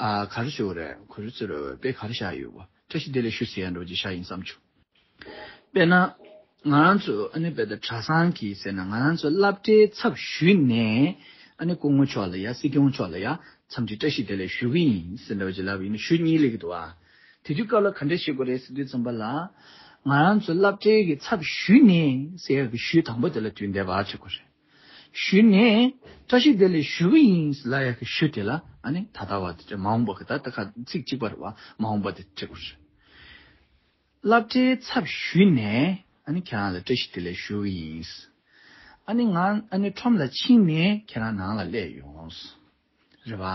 ཨ། ག་རེ་ཞུ་དགོས་རེད། ག་རེ་ཟེར་རེད། དཔེ་ག་རེ་བཞག་ཡོད་པ། བཀྲ་ཤིས་བདེ་ལེགས་ཞུ་ཟེར་ཡ་འདྲ་བོ་ཅིག་བཞག་ཡིན་བསམ་བྱུང་། དཔེར་ན། ང་རང་ཚོ་ཨ་ནི་དཔེ་ད་གྲྭ་ཚང་གི་ཟེར་ན། ང་རང་ཚོ་སློབ་གྲྭའི་ཚབ་ཞུས་ནས། ཨ་ནི་སྐུ་ངོ་མཆོག་ལ་ཡ། སྲིད་སྐྱོང་མཆོག་ལ་ཡ། འཚམས་འདྲི་བཀྲ་ཤིས་བདེ་ལེགས་ཞུ་གི་ཡིན་ཟེར་འདྲ་བ་ཅིག་ལབ་པ་ཡིན་ན། ཞུ་སྙིང་སླེབས་ཀྱི་འདུག་ཨ། དེ་དུས་སྐབས་ལ་ག་འདྲ་བྱེད་དགོས་རེད་ཟེར་དུས་ཙམ་པ་ལ། ང་རང་ཚོ་སློབ་གྲྭའི་གི་ཚབ་ཞུས་ནས་ཟེར་ཡ་གི་ཞུ་དང་པོ་དེ་ལ་དུས་འདས་པ་བྱེད་དགོས་རེད། ཞུས་ནས་བཀྲ་ཤིས་བདེ་ལེགས་ཞུ་གི་ཡིན་ལབ་ཡ་གི་ཞུ་དེ་ལ། ཨ་ནི་ད་ལྟ་བ་དེ། མ་འོངས་པ་གི། ད་ལྟ་ཁ་ཚིག་གཅིག་པ་རེད་པ། མ་འོངས་པ་དེ་འབྲི་དགོས་རེད། སློབ་གྲྭའི་ཚབ་ཞུས་ནས། ཨ་ནི་ཁྱེད་རང་ལ་བཀྲ་ཤིས་བདེ་ལེགས་ཞུ་གི་ཡིན། ཨ་ནི་ང་། ཨ་ནི་ཁྲོམ་ལ་ཕྱིན་ནས་ཁྱེད་རང་ནང་ལ་སླེབས་ཡོང་། རེད་པ།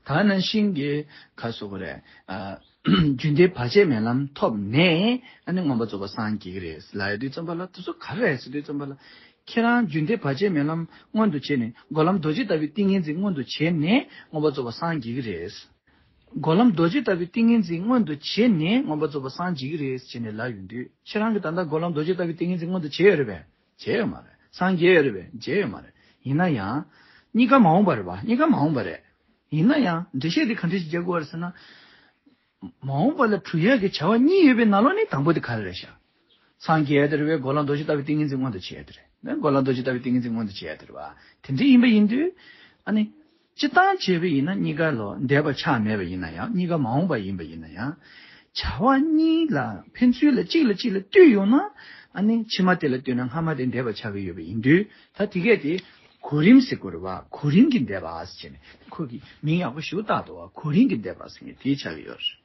ད་ནང་བཞིན་གྱི་ག་རེ་ཟེར་དགོས་རེད། ཨ། རྒྱུན་ལྡན་བར་ཆད་མེད་ལམ་ཐོབ་ནས། ཨ་ནི་མངོན་པར་རྫོགས་པར་སངས་རྒྱས་ཀྱི་རེད་ལབ་ཡ་དུས་ཙམ་པ་ལ། དེ་ཚོ་ག་རེ་རེད་ཟེར་དུས་ཙམ་པ་ལ། ཁྱེད་རང་རྒྱུན་ལྡན་བར་ཆད་མེད་ལམ་མངོན་དུ་བྱས་ནས། སྒོམ་ལམ་རྡོ་རྗེ་ལྟ་བུའི་ཏིང་ངེ་འཛིན་མངོན་དུ་བྱས་ནས་མངོན་པར་རྫོགས་པར་སངས་རྒྱས་ཀྱི་རེད། སྒོམ་ལམ་རྡོ་རྗེ་ལྟ་བུའི་ཏིང་ངེ་འཛིན་མངོན་དུ་བྱས་ནས་མངོན་པར་རྫོགས་པར་སངས་རྒྱས་ཀྱི་རེད་ཟེར་ནས་ལབ་ཡོང་དུས། ཁྱེད་རང་གིས་ད་ལྟ་སྒོམ་ལམ་རྡོ་རྗེ་ལྟ་བུའི་ཏིང་ངེ་འཛིན་མངོན་དུ་བྱས་ཡོད་རེད་པས། བྱས་ཡོད་མ་རེད། སངས་རྒྱས་ཡོད་རེད་པས། བྱས་ཡོད་མ་རེད། ཡིན་ན་ཡང་། གཉིས་ཀ་མ་འོངས་པ་རེད་པ། གཉིས་ཀ་མ་འོངས་པ་རེད། ཡིན་ན་ཡང་འགྲེལ་བཤད་དེ་ག་འདྲ་ཞིག་རྒྱག་དགོས་པ་རེད་ཟེར་ན། མ་འོངས་པ་ལ་གྲུབ་ཡག་གི་བྱ་བ་གཉིས་ཡོད་པའི་ནང་ལོགས་ནས་དང་པོ་དེ་ག་རེ་རེད་ཤག་སངས་རྒྱས་དེ་རེད་བས། གོ་ལ་རྡོ་རྗེ་ལྟ་བུའི་ཏིང་ངེ་འཛིན་མངོན་དུ་བྱས་དེ་རེད། ནས་གོ་ལ་རྡོ་རྗེ་ལྟ་བུའི་ཏིང་ངེ་འཛིན་མངོན་དུ་བྱས་དེ་རེད་བ། དེ་འདྲ་ཡིན་པ་ཡིན་དུས། ཨ་ནི། སྤྱིར་བཏང་བྱས་པ་ཡིན་ན་གཉིས་ཀ་ལོ་འདས་པ་ཆགས་མེད་པ་ཡིན་ན་ཡང་། གཉིས་ཀ་མ་འོངས་པ་ཡིན་པ་ཡིན་ན་ཡང་། བྱ་བ་གཉིས་ལ་ཕན་ཚུན་ལ་གཅིག་ལ་གཅིག་ལ་ལྟོས་ཡོང་ན། ཨ་ནི་ཕྱི་མ་དེ་ལ་ལྟོས་ན་སྔ་མ་དེ་འདས་པ་ཆགས་ཀྱི་ཡོད་པ་ཡིན་དུས། ད་དེ་གས་དེ་གོ་རིམ་ཟེར་དགོས་རེད་བ། གོ་རིམ་གྱིས་འདས་པ་ཟེར་བྱས་ནས། ཁོ་གི་མིང་ཡག་པོ་ཞིག་བཏགས་འདུག་བ། གོ་རིམ་གྱིས་འདས་པ་ཟེར་མཁན་དེ་ཆགས་ཀྱི་ཡོད་རེད།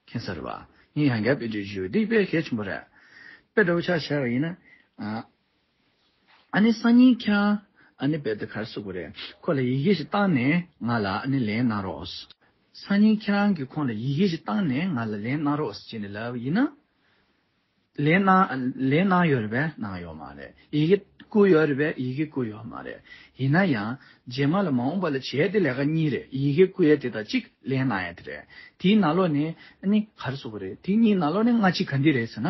མཁྱེན་གསལ་རེད་བ། ངས་ཡང་བསྐྱར་དཔེ་བརྗོད་ཞུས་པ་འདི་དཔེ་གལ་ཆེན་པོ་རེད། དཔེ་འདྲ་པོ་ཆ་བཞག་པ་ཡིན་ན། ཨ་ཨ་ནི་སང་ཉིན་ཁྱེད་རང་ཨ་ནི་དཔེ་དེ་ག་རེ་ཟེར་དགོས་རེད། ཁོ་ལ་ཡི་གེ་ཞིག་བཏང་ནས་ང་ལ་ཨ་ནི་ལན་གནང་རོགས། སང་ཉིན་ཁྱེད་རང་གིས་ཁོང་ལ་ཡི་གེ་ཞིག་བཏང་ནས་ང་ལ་ལན་གནང་རོགས་ཟེར་བྱས་ནས་ལབ་པ་ཡིན་ན། ལན་གནང་ལན་གནང་ཡོད་རེད་པས། གནང་ཡོད་མ་རེད། ཡི་གེ་བསྐུར་ཡོད་རེད་པས། ཡི་གེ་བསྐུར་ཡོད་མ་རེད། ཡིན་ན་ཡང་རྗེས་མ་ལ་མ་འོངས་པ་ལ་བྱས་ཏེ་ལས་ཀ་གཉིས་རེད། ཡི་གེ་བསྐུར་ཡ་དེ་དང་གཅིག་ལན་གནང་ཡ་དེ་རེད། དེའི་ནང་ལོགས་ནས་ཨ་ནི་ག་རེ་ཟེར་དགོས་རེད། དེ་གཉིས་ནང་ལོགས་ནས་སྔ་ཕྱི་ག་འདི་རེད་ཟེར་ན།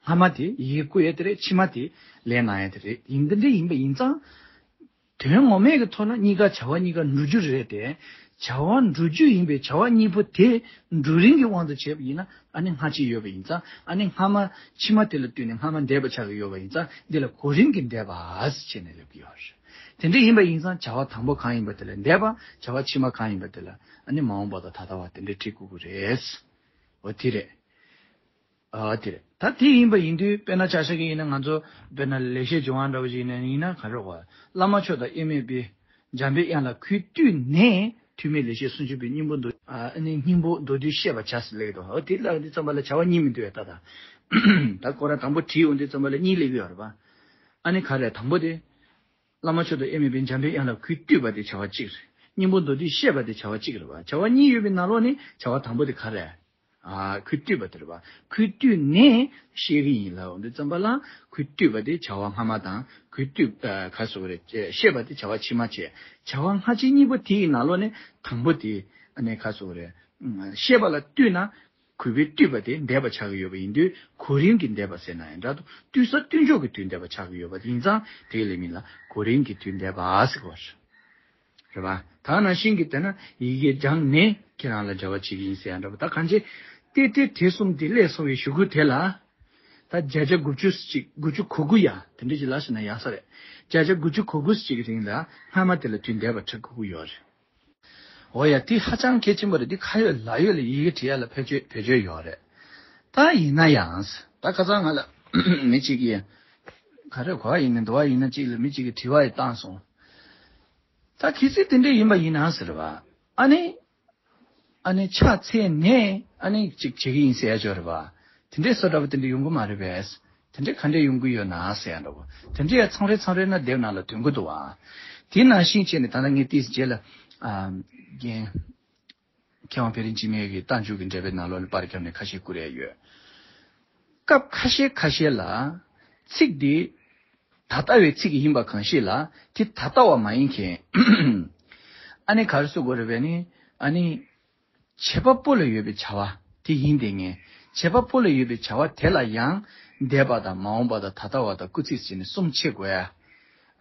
སྔ་མ་དེ་ཡི་གེ་བསྐུར་ཡ་དེ་རེད། ཕྱི་མ་དེ་ལན་གནང་ཡ་དེ་རེད། ཡིན་འདི་འདྲ་ཡིན་པ་ཡིན་ཙང་། དོན་ངོ་མའི་གི་ཐོག་ན་གཉིས་ཀ་བྱ་བ་གཉིས་ཀ་འགྲུབ་རྒྱུ་རེད་དེ། བྱ་བ་འགྲུབ་རྒྱུ་ཡིན་པའི་བྱ་བ་གཉིས་པོ་དེ་འགྲུབ་རིམ་གྱི་དབང་དུ་བྱས་པ་ཡིན་ན། ཨ་ནི་སྔ་ཕྱི་ཡོད་པ་ཡིན་ཙང་། ཨ་ནི་སྔ་མ་ཕྱི་མ་དེ་ལ་ལྟོས་ནས་སྔ་མ་འདས་པ་ཆགས་ཀྱི་ཡོད་པ་ཡིན་ཙང་། འདི་ལ་གོ་རིམ་གྱིས་འདས་པ་ཟེར་བྱས་ནས་ལབ་ཀྱི་ཡོད་རེད། དེ་འདྲ་ཡིན་པ་ཡིན་ཙང་། བྱ་བ་དང་པོ་གང་ཡིན་པ་དེ་ལ་འདས་པ། བྱ་བ་ཕྱི་མ་གང་ཡིན་པ་དེ་ལ་ཨ་ནི་མ་འོངས་པ་དང་ད་ལྟ་བ་དེ་འདྲ་བྲི་དགོས་ཀྱི་རེད། འོ་དེ་རེད། ཨ་དེ་རེད། ད་དེ་ཡིན་པ་ཡིན་དུས། དཔེར་ན་ཆ་བཞག་གི་ཡིན་ན། ང་ཚོ་དཔེར་ན་ལེགས་བཤད་ལྗོན་དབང་འདྲ་བོ་ཞིག་ཡིན་ན། ཡིན་ན་ག་རེ་བ། བླ་མ་མཆོག་དང་དབྱེར་མེད་པའི་འཇམ་པའི་དབྱངས་ལ་གུས་བཏུད་ནས། ཐུགས་མེད་ལེགས་བཤད་སུམ་ཅུ་པའི་སྙིང་པོ་མདོ། ཨ་ནི་སྙིང་པོ་མདོ་བསྡུས་བཤད་པར་བྱ་ཟེར་ལབ་ཀྱི་འདུག་འོ་དེ་ལ་འདི་ཙམ་པ་ལ་བྱ་བ་གཉིས་མི་འདུག་ཡ། ད་ད་ད་ཁོ་རང་དང་པོ་བྲིས་འོང་དུས་ཙམ་པ་ལ་གཉིས་སླེབས་ཀྱི་ཡོད་རེད་པ། ཨ་ནི་ག་རེ། དང་པོ་དེ། བླ་མ་མཆོག་དང་དབྱེར་མེད་པའི་འཇམ་པའི་དབྱངས་ལ་གུས་བཏུད་པ་དེ་བྱ་བ་གཅིག་རེད། སྙིང་པོ་མདོ་བསྡུས་བཤད་པ་དེ་བྱ་བ་གཅིག་རེད་པ། བྱ་བ་གཉིས་ཡོད་པའི་ནང་ལོགས་ནས་བྱ་བ་དང་པོ་དེ་ག་རེ། ཨ་གུས་བཏུད་པ་དེ་རེད་པ། གུས་བཏུད་ནས་བཤད་ཀྱི་ཡིན་ལབ་འོང་དུས་ཙམ་པ་ལ། གུས་བཏུད་པ་དེ་བྱ་བ་སྔ་མ་དང་། གུས་བཏུད་ཨ་ག་རེ་ཟེར་དགོས་རེད། བཤད་པ་དེ་བྱ་བ་ཕྱི་མ་བྱས། བྱ་བ་སྔ་ཕྱི་གཉིས་པོ་དེ་ཡི་ནང་ལོགས་ནས་དང་པོ་དེ་ཨ་ནི་ག་རེ་ཟེར་དགོས་རེད། བཤད་པ་ལ་བཏུད་ན། གུས་པས་བཏུད་པ་དེ་འདས་པ་ཆགས་ཀྱི་ཡོད་པ་ཡིན་དུས། གོ་རིམ་གྱིས་འདས་པ་ཟེར་ན་ཡང་འདྲ་འདུག་བཏུད་ས་བཏུད་འཇོག་གི་དུས་འདས་པ་ཆགས་ཀྱི་ཡོད་པ་ཡིན་ཙང་། དེ་ལ་མིང་ལ་གོ་རིམ་གྱི་དུས་འདས་པ་ཟེར་གོ། རེད་པ། ད་ནང་བཞིན་གྱི་དེ་ན་ཡི་གེ་སྦྱངས་ནས་ཁྱེད་རང་ལ་འབྲེལ་བ་བྱེད་ཀྱི་ཡིན་ཟེར་ཡང་འདྲ་པོ། ད་གང་བྱེད། ཏེ་ཏེ་དེ་གསུམ་དེ་སླེབས་སོང་བའི་གཞུག་གུ་དེ་ལ། ད་བརྒྱ་ཆ་དགུ་བཅུ་ཅིག་དགུ་བཅུ་གོ་དགུ་ཡ་དེ་འདྲ་ཅིག་ལབ་ཟེར་ན་ཡག་ས་རེད། བརྒྱ་ཆ་དགུ་བཅུ་གོ་དགུ་ཅིག་གི་རིང་ལ་སྔ་མ་དེ་ལ་དུས་འདས་པ་འགྲོ་དགོས་ཀྱི་ཡོད་རེད། འོ་ཡ། དེ་ཧ་ཅང་གལ་ཆེན་པོ་རེད། འདི་ཁ་ཡོད་ལག་ཡོད་ལ་ཡི་གེ་བྲིས་ཡ་ལ་བེད་སྤྱོད་བེད་སྤྱོད་ཡོད་རེད། ད་ཡིན་ན་ཡང་། ད་ཁ་སང་ང་ལ་མི་གཅིག་གིས། ག་རེ་གོ་བ་ཡིན་ན་འདུག་བ། ཡིན་ན་གཅིག་ལ་མི་གཅིག་གིས་དྲི་བ་ཡི་བཏང་སོང་། ད་གལ་སྲིད་དེ་འདྲ་ཡིན་པ་ཡིན་ན་ཟེར་བ། ཨ་ནི། ཨ་ནི་ཕྱག་འཚལ་ནས་ཨ་ནི་གཅིག་བྱེད་ཀྱི་ཡིན་ཟེར་ཡ་ཅིག་ཡོད་རེད་པ། དེ་འདྲའི་བཟོ་འདྲ་པོ་དེ་འདྲ་ཡོང་གི་མ་རེད་པས། དེ་འདྲའི་ག་འདྲས་ཡོང་གི་ཡོད་ན་ཟེར་ཡ་འདྲ་པོ། དེ་འདྲའི་ཡ་ཚང་རེ་ཚང་རེ་ན་དེབ་ནང་ལ་འདོན་གི་འདུག་བ། དེ་ནང་བཞིན་བྱས་ནས་ད་ལྟ་ངས་ཏིས་རྗེས་ལ། ཨ། རྒན་མཁས་དབང་དཔལ་རི་འཇིགས་མེད་ཀྱི་རྟ་མཇུག་གི་འགྲེལ་པའི་ནང་ལོགས་ལ་པར་བརྒྱབ་ནས་ཁ་ཤས་བསྐུར་ཡ་ཡོད། སྐབས་ཁ་ཤས་ཁ་ཤས་ལ། ཚིག་འདི་ད་ལྟ་བའི་ཚིག་ཡིན་པ་གང་ཞིག་ལ་དེ་ད་ལྟ་བ་མ་ཡིན་མཁན། ཨ་ནི་ག་རེ་ཟེར་དགོས་རེད་པས་ནི། ཨ་ནི། བྱེད་པ་པོ་ལ་ཡོད་པའི་བྱ་བ་དེ་ཡིན་དེ་ངེས། བྱེད་པ་པོ་ལ་ཡོད་པའི་བྱ་བ་དེ་ལ་ཡང་འདས་པ་དང་མ་འོངས་པ་དང་ད་ལྟ་བ་དང་སྐུལ་ཚིག་ཟེར་ནས་གསུམ་ཕྱེ་དགོས་ཡ།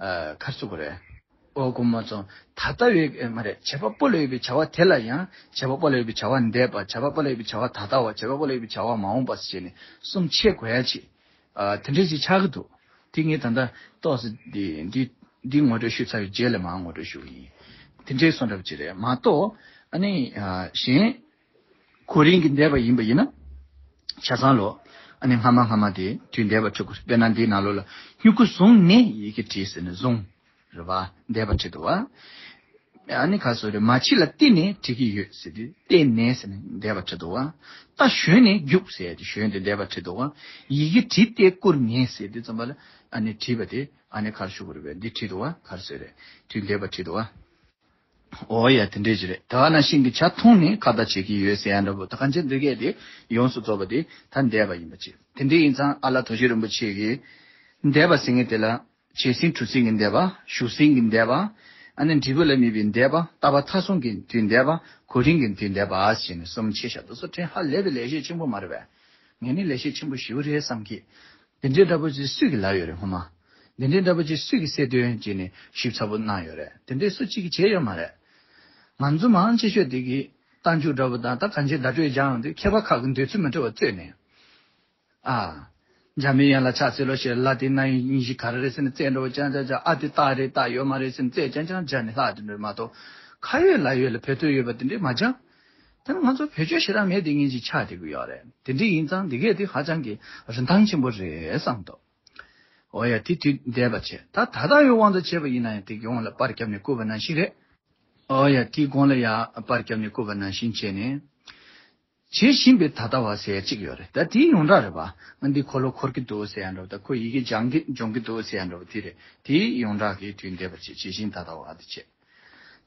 ཨ། ག་རེ་ཟེར་དགོས་རེད། ཨོ་དགོངས་མ་ཚོམ། ད་ལྟ་བའི་མ་རེད། བྱེད་པ་པོ་ལ་ཡོད་པའི་བྱ་བ་དེ་ལ་ཡང་། བྱེད་པ་པོ་ལ་ཡོད་པའི་བྱ་བ་འདས་པ། བྱེད་པ་པོ་ལ་ཡོད་པའི་བྱ་བ་ད་ལྟ་བ། བྱེད་པ་པོ་ལ་ཡོད་པའི་བྱ་བ་མ་འོངས་པ་ཟེར་བྱས་ནས་གསུམ་ཕྱེ་དགོས་ཡ་ཅིག་ཨ། དེ་འདྲས་ཅིག་ཆགས་ཀྱི་འདུག་དེ་ངས་ད་ལྟ་ཏོག་ཙམ་འདི་འདི་འདི་ངོ་སྤྲོད་ཞུས་ཚར་བའི་རྗེས་ལ་མར་ངོ་སྤྲོད་ཞུ་གི་ཡིན། དེ་འདྲས་སོང་འདྲ་པོ་ཅིག་རེད་མ་གཏོགས། ཨ་ནི། ཨ། གཞན། གོ་རིམ་གྱིས་འདས་པ་ཡིན་པ་ཡིན་ན། ཆ་ཚང་ལོ། ཨ་ནི་སྔ་མ་སྔ་མ་དེ་དུས་འདས་པ་འགྲོ་དགོས། དཔེར་ན་འདིའི་ནང་ལོགས་ལ་སྨྱུ་གུ་བཟུང་ནས་ཡི་གེ་བྲིས་ཟེར་ནས་བཟུང་། རེད་པ། འདས་པ་བྲིས་འདུག་པ། ཨ་ནི་ག་རེ་ཟེར་དགོས་རེད། མ་ཕྱི་ལ་བལྟས་ནས་བྲིས་ཀྱི་ཡོད་ཟེར་དུས་བལྟས་ནས་ཟེར་ནས་འདས་པ་བྲིས་འདུག་པ། རྟ་ཞོན་ནས་རྒྱུགས་ཟེར་དུས་ཞོན་དེ་འདས་པ་བྲིས་འདུག་པ། ཡི་གེ་བྲིས་ཏེ་བསྐུར་ནས་ཟེར་དུས་ཙམ་པ་ལ་ཨ་ནི་བྲིས་པ་དེ་ཨ་ནི་ག་རེ་ཞུ་དགོས་རེད་པས། འདི་བྲིས་འདུག་པ། ག་རེ་ཟེར་རེད། དུས་འདས་པ་བྲིས་འདུག་པ། འོ་ཡ། དེ་འདྲས་ཅིག་རེད། དེ་ག་ནང་བཞིན་གྱི་བྱ་འཐུང་ནས་ཁ་བརྡ་བྱེད་ཀྱི་ཡོད་ཟེར་ཡ་འདྲ་པོ། ད་གང་ཅི་འདི་གས་དེ་ཡོངས་སུ་རྫོགས་པ་དེ་ད་འདས་པ་ཡིན་པ་ཅིག་དེ་འདྲས་ཡིན་ཙང་ཨ་ལགས་རྡོ་རྗེ་རིན་པོ་ཆེ་གིས་འདས་པ་ཟེར་མཁན་དེ་ལ། བྱས་ཟིན་གྲུབ་ཟིན་གྱི་འདས་པ། ཞུགས་ཟིན་གྱི་འདས་པ། ཨ་ནི་འབྲས་བུ་ལ་དམིགས་པའི་འདས་པ། རྟག་པ་མཐའ་བཟུང་གི་དུས་འདས་པ། གོ་རིམ་གྱི་དུས་འདས་པ་ཟེར་ནས་གསུམ་ཕྱེ་བཞག་འདུག་སོ་ཕྲན་ཧ་ལས་པའི་ལེགས་བཤད་ཆེན་པོ་མ་རེད་པས། ངས་ནི་ལེགས་བཤད་ཆེན་པོ་ཞེ་པོ་རེད་བསམ་གི། འདི་འདྲའི་འདྲ་པོ་ཅིག་སུས་ཀྱིས་ལབ་ཡོད་རེད་སྔོན་མ། འདི་འདྲའི་འདྲ་པོ་ཅིག་སུས་ཀྱིས་གསལ་སྟོན་བྱས་ནས་ཞིབ་ཚགས་པོ་གནང་ཡོད་རེད། དེ་འདྲའི་སུ་གཅིག་གིས་བྱས་ཡོད་མ་རེད། ང་ཚོ་མང་ཆེ་ཤོས་དེ་གི་རྟགས་འཇུག་འདྲ་པོ་དང་ད་གང་ཅིའི་བརྡ་སྤྲོད་སྦྱང་ཡོང་དུས་མཁས་པ་ཁག་གི་འདོད་ཚུལ་མི་འདྲ་བ་བཙལ་ནས། ཨ། འཇར་མན་ཡན་ལག་ཕྱག་འཚལ་ལོ་ཞེས་ལ་དེ་ན་ཡིན་ཞིག་ག་རེ་རེད་ཟེར་ནས་རྩེད་འགྲོ་བ་ཅང་ཅང་ཅང་ཨ་དེ་རྟགས་རེད་རྟགས་ཡོད་མ་རེད་ཟེར་ནས་རྩེད་ཅང་ཅང་བྱས་ནས་ལྷག་དེ་འགྲོ་མ་གཏོགས་ཁ་ཡོད་ལག་ཡོད་ལ་བོད་ཐོག་ཡོད་པ་དེ་འདྲས་མ་སྦྱང་། ད་ང་ཚོ་བེད་སྤྱོད་ཞེ་དྲག་མེད་དེ་ངེད་ཅིག་ཆགས་བསྡད་ཀྱི་ཡོད་རེད། དེ་འདྲས་ཡིན་ཙང་འདི་གས་དེ་ཧ་ཅང་གི་རིན་ཐང་ཆེན་པོ་རེད་བསམ་འདུག་འོ་ཡ་དེ་དུས་འདས་པ་བྱས་ད་ད་ལྟ་ཡོད་དབང་དུ་བྱས་པ་ཡིན་ན་ཡང་དེ་གི་དབང་ལ་པར་བརྒྱབ་ནས་བསྐུར་བ་ནང་བཞིན་རེད། འོ་ཡ་དེའི་དགོངས་ལ་ཡ་པར་བརྒྱབ་ནས་བསྐུར་བ་ནང་བཞིན་བྱས་ནས། བྱེད་བཞིན་པའི་ད་ལྟ་བ་ཟེར་གཅིག་ཡོད་རེད། ད་དེའི་ཡོངས་གྲགས་རེད་པ། ང་འདི་འཁོར་ལོ་འཁོར་གྱི་འདུག་ཟེར་ཡ་འདྲ་བོ་ད་ཁོ་ཡི་གེ་སྦྱང་གི་སྦྱོང་གི་འདུག་ཟེར་ཡ་འདྲ་བོ་དེ་རེད། དེའི་ཡོངས་གྲགས་ཀྱི་དུས་འདས་པ་བྱེད་བྱེད་བཞིན་ད་ལྟ་བ་དེ་བྱེད།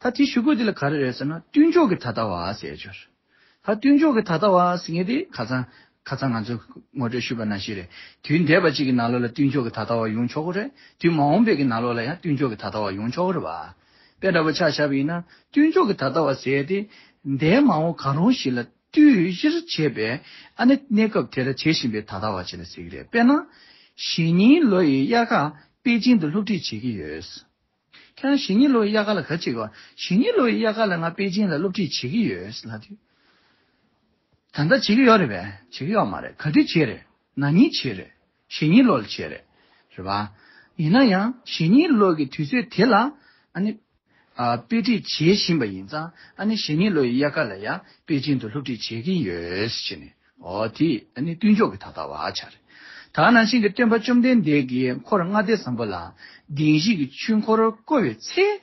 ད་དེའི་གཞུག་གུ་དེ་ལ་ག་རེ་རེད་ཟེར་ན་མཐུན་ཕྱོགས་ཀྱི་ད་ལྟ་བ་ཟེར་ཡ་ཅིག་ཡོད་རེད། ད་མཐུན་ཕྱོགས་ཀྱི་ད་ལྟ་བ་ཟེར་མཁན་དེ་ཁ་སང་ཁ་སང་ང་ཚོས་ངོ་སྤྲོད་ཞུས་པ་ནང་བཞིན་རེད། དུས་འདས་པ་གཅིག་གི་ནང་ལོགས་ལ་མཐུན་ཕྱོགས་ཀྱི་ད་ལྟ་བ་ཡོང་ཆོག་གི་རེད། དུས་མ་འོངས་པའི་གི་ནང་ལོགས་ལ་ཡང་མཐུན་ཕྱོགས་ཀྱི་ད་ལྟ་བ་ཡོང་ཆོག་གི་རེད་པ། དཔེ་འདྲ་པོ་ཆ་བཞག་པ་ཡིན་ན་མཐུན་ཕྱོགས་ཀྱི་ད་ལྟ་བ་ཟེར་ཏེ། འདས་མ་འོངས་གང་རུང་ཞིག་ལ་ལྟོས་གཞིར་བྱས་པའི་ཨ་ནི་གནས་སྐབས་དེ་ལ་བྱེད་བཞིན་པའི་ད་ལྟ་བ་ཅིག་ལ་ཟེར་གྱི་རེད། དཔེར་ན། གཞེས་ནིང་ལོ་ཡི་དབྱར་ཁར་པེ་ཅིང་དུ་སློབ་ཁྲིད་བྱེད་ཀྱི་ཡོད། ཁྱེད་རང་གཞེས་ནིང་ལོ་ཡི་དབྱར་ཁ་ལ་ག་བྱེད་གི་བ། གཞེས་ནིང་ལོ་ཡི་དབྱར་ཁ་ལ་ང་པེ་ཅིང་ལ་སློབ་ཁྲིད་བྱེད་ཀྱི་ཡོད་ལབ་དུས། ད་ལྟ་བྱེད་ཀྱི་ཡོད་རེད་པས། བྱེད་ཀྱི་ཡོད་མ་རེད། ག་དུས་བྱེད་རེད། ན་ནིང་བྱེད་རེད། གཞེས་ནིང་ལོ་ལ་བྱེད་རེད། རེད་པ། ཡིན་ན་ཡང་གཞེས་ནིང་ལོ་གི་དུས་ཚོད་དེ་ལ་ཨ་ནི། ཨ་དཔེ་ཁྲིད་བྱེད་བཞིན་པ་ཡིན་ཙང་ཨ་ནི་གཞེས་ནིང་ལོ་ཡི་དབྱར་ཁ་ལ་ཡང་པེ་ཅིང་དུ་སློབ་ཁྲིད་བྱེད་ཀྱིན་ཡོད་ཟེར་ནས་འོ་དེ་ཨ་ནི་མཐུན་ཕྱོགས་ཀྱི་ད་ལྟ་བ་ཆགས་རེད། ད་ནང་བཞིན་གྱི་སྟོན་པ་བཅོམ་ལྡན་འདས་ཀྱིས་འཁོར་ལྔ་སྡེ་བཟང་པོ་ལ་བདེན་བཞི་གི་ཆོས་འཁོར་བསྐོར་བའི་ཚེ།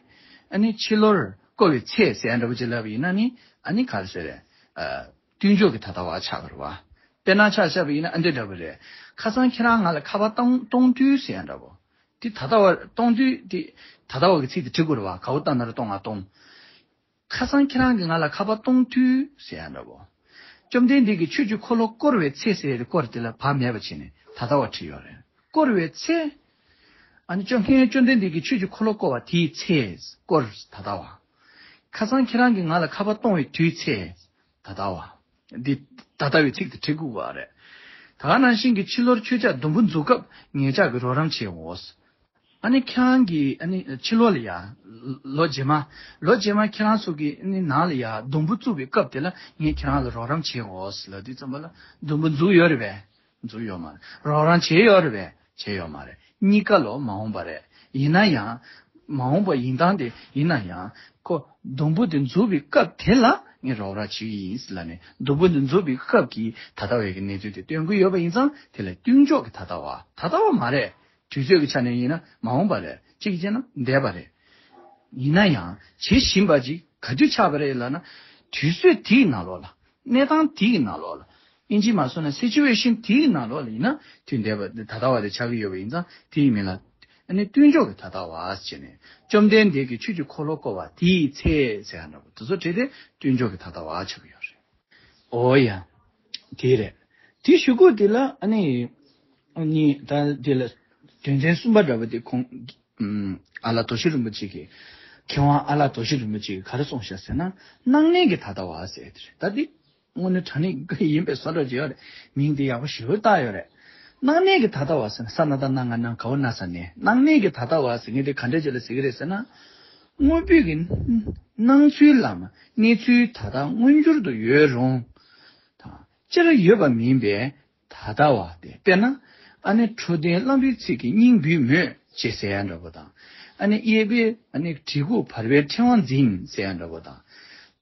ཨ་ནི་ཕྱི་ལོར་བསྐོར་བའི་ཚེ་ཟེར་ཡ་འདྲ་པོ་ཅིག་ལབ་པ་ཡིན་ན་ནི་ཨ་ནི་ག་རེ་ཟེར་རེད། ཨ་མཐུན་ཕྱོགས་ཀྱི་ད་ལྟ་བ་ཆགས་པ་རེད་པ། དཔེར་ན་ཆ་བཞག་པ་ཡིན་ན་ཨ་འདི་འདྲ་པོ་རེད། ཁ་སང་ཁྱེད་རང་ང་ལ་ཁ་པར་གཏོང་གཏོང་དུས་ཟེར་ཡ་འདྲ་པོ། དེ་ད་ལྟ་བ་གཏོང་དུས་དེ་ད་ལྟ་བ་གི་ཚིག་དེ་འབྲི་དགོས་རེད་པ། ག་བོ་བཏང་ན་ར་གཏོང་ང་གཏོང་། ཁ་སང་ཁྱེད་རང་གིས་ང་ལ་ཁ་པར་གཏོང་དུས་ཟེར་ཡ་འདྲ་པོ། བཅོམ་ལྡན་འདས་ཀྱིས་ཆོས་ཀྱི་འཁོར་ལོ་བསྐོར་བའི་ཚེ་ཟེར་ཡ་དེ་བསྐོར་དེ་ལ་བ་མེད་པ་བྱས་ནས་ད་ལྟ་བ་བྲིས་ཡོད་རེད། བསྐོར་བའི་ཚེ། ཨ་ནི་བཅོམ་མཁན་བཅོམ་ལྡན་འདས་ཀྱིས་ཆོས་ཀྱི་འཁོར་ལོ་བསྐོར་བ་དེའི་ཚེ། བསྐོར་ད་ལྟ་བ། ཁ་སང་ཁྱེད་རང་གིས་ང་ལ་ཁ་པར་གཏོང་བའི་དུས་ཚེ། ད་ལྟ་བ། འདི་ད་ལྟ་བའི་ཚིག་དེ་བྲི་དགོས་པ་རེད། ད་ག་ནང་བཞིན་གྱི་ཕྱི་ལོར་ཁྱོད་ཅག་སྡོང་པོ་འཛུགས་སྐབས་ངེད་ཅག་གིས་རོགས་རམ་བྱེད་འོ། ཨ་ནི་ཁྱེད་རང་གིས་ཨ་ནི་ཕྱི་ལོགས་ལ་ཡ། ལོ་རྗེས་མ། ལོ་རྗེས་མ་ཁྱེད་རང་ཚོ་གིས་ཨ་ནི་ནང་ལ་ཡ་སྡོང་པོ་བཙུགས་པའི་སྐབས་དེ་ལ་ངས་ཁྱེད་རང་ལ་རོགས་རམ་བྱེད་འོ་ལབ་དུས་ཙམ་པ་ལ་སྡོང་པོ་འཛུགས་ཡོད་རེད་པས། འཛུགས་ཡོད་མ་རེད། རོགས་རམ་བྱས་ཡོད་རེད་པས། བྱས་ཡོད་མ་རེད། གཉིས་ཀ་ལོ་མ་འོངས་པ་རེད། ཡིན་ན་ཡང་། མ་འོངས་པ་ཡིན་སྟངས་དེ་ཡིན་ན་ཡང་། ཁོ་སྡོང་པོ་དེ་འཛུགས་པའི་སྐབས་དེ་ལ་ངས་རོགས་རམ་བྱེད་ཀྱི་ཡིན་ལབ་ནས་སྡོང་པོ་དེ་འཛུགས་པའི་སྐབས་ཀྱི་ད་ལྟ་བའི་གི་གནས་ཚུལ་དེ་སྟོན་གྱི་ཡོད་པ་ཡིན་ཙང་དེ་ལ་མཐུན་ཕྱོགས་ཀྱི་ད་ལྟ་བ་ད་ལྟ་བ་མ་རེད། དུས་ཚོད་ཀྱི་ཆ་ནས་ཡིན་ན་མ་འོངས་པ་རེད། གཅིག་བྱས་ན་འདས་པ་རེད། ཡིན་ན་ཡང་བྱེད་བཞིན་པ་ཅིག་ག་དུས་ཆགས་པ་རེད་ལབ་ན། དུས་ཚོད་དེའི་ནང་ལོགས་ལ། གནས་སྟངས་དེའི་ནང་ལོགས་ལ། ཨིན་ཇི་མ་སོང་ན་སི་ཅུ་ཨེ་ཤན་དེའི་ནང་ལོགས་ལ་ཡིན་ན་དུས་འདས་པ་ད་ལྟ་བ་དེ་ཆགས་ཀྱི་ཡོད་པ་ཡིན་ཙང་དེའི་མིང་ལ། ཨ་ནི་མཐུན་ཕྱོགས་ཀྱི་ད་ལྟ་བ་ཟེར་ནས་བཅོམ་ལྡན་འདས་ཀྱིས་ཆོས་ཀྱི་འཁོར་ལོ་བསྐོར་བ་དེའི་ཚེ་ཟེར་ཡ་འདྲ་པོ་དེ་ཚོ་བྲིས་ཏེ་མཐུན་ཕྱོགས་ཀྱི་ད་ལྟ་བ་ཆགས་ཀྱི་ཡོད་རེད། ཨོ་ཡ། དེ་རེད། དེ་གཞུག་གུ་དེ་ལ་ཨ་ནི། ཨ་ནི་ད་དེ་ལ་དོན་ཚན་གསུམ་པ་འདྲ་པོ་དེ་ཁོང་། ཨ་ལ་དོ་ཤི་རིན་པོ་ཆེ་གིས། མཁས་དབང་ཨ་ལ་དོ་ཤི་རིན་པོ་ཆེ་གིས་ག་རེ་གསུངས་ཤག་ཟེར་ན། སྣང་གནས་ཀྱི་ད་ལྟ་བ་ཟེར་དེ་རེད། ད་འདི་དངོས་གནས་དྲང་གནས་ཡིན་པའི་བཟོ་འདྲ་ཅིག་ཡོད་རེད། མིང་དེ་ཡག་པོ་ཞེ་པོ་བཏགས་ཡོད་རེད། སྣང་གནས་ཀྱི་ད་ལྟ་བ་ཟེར་ན་ས་ན་ད་སྣ་ང་སྣང་ག་འོ་ན་ས་ནས་སྣང་གནས་ཀྱི་ད་ལྟ་བ་ཟེར་མཁན་དེ་ག་འདྲ་ཅིག་ལ་ཟེར་གྱི་རེད་ཟེར་ན། དངོས་པོའི་གི་སྣང་ཚུལ་ལམ་གནས་ཚུལ་ད་ལྟ་མངོན་གྱུར་དུ་ཡོད་རུང་། དང་སྤྱིར་ཡོད་པ་མིན་པའི་ད་ལྟ་བ་སྟེ། དཔེར་ན། ཨ་ནི་འཕྲོད་བསྟེན་བླ་མའི་ཚིག་གིས་སྙིང་འབུལ་མོད་ཅེས་ཟེར་ཡ་འདྲ་པོ་དང་། ཨ་ནི་གཡས་པས་ཨ་ནི་གྲི་གུག་བར་པའི་ཕྲེང་བ་འཛིན་ཟེར་ཡ་འདྲ་པོ་དང་།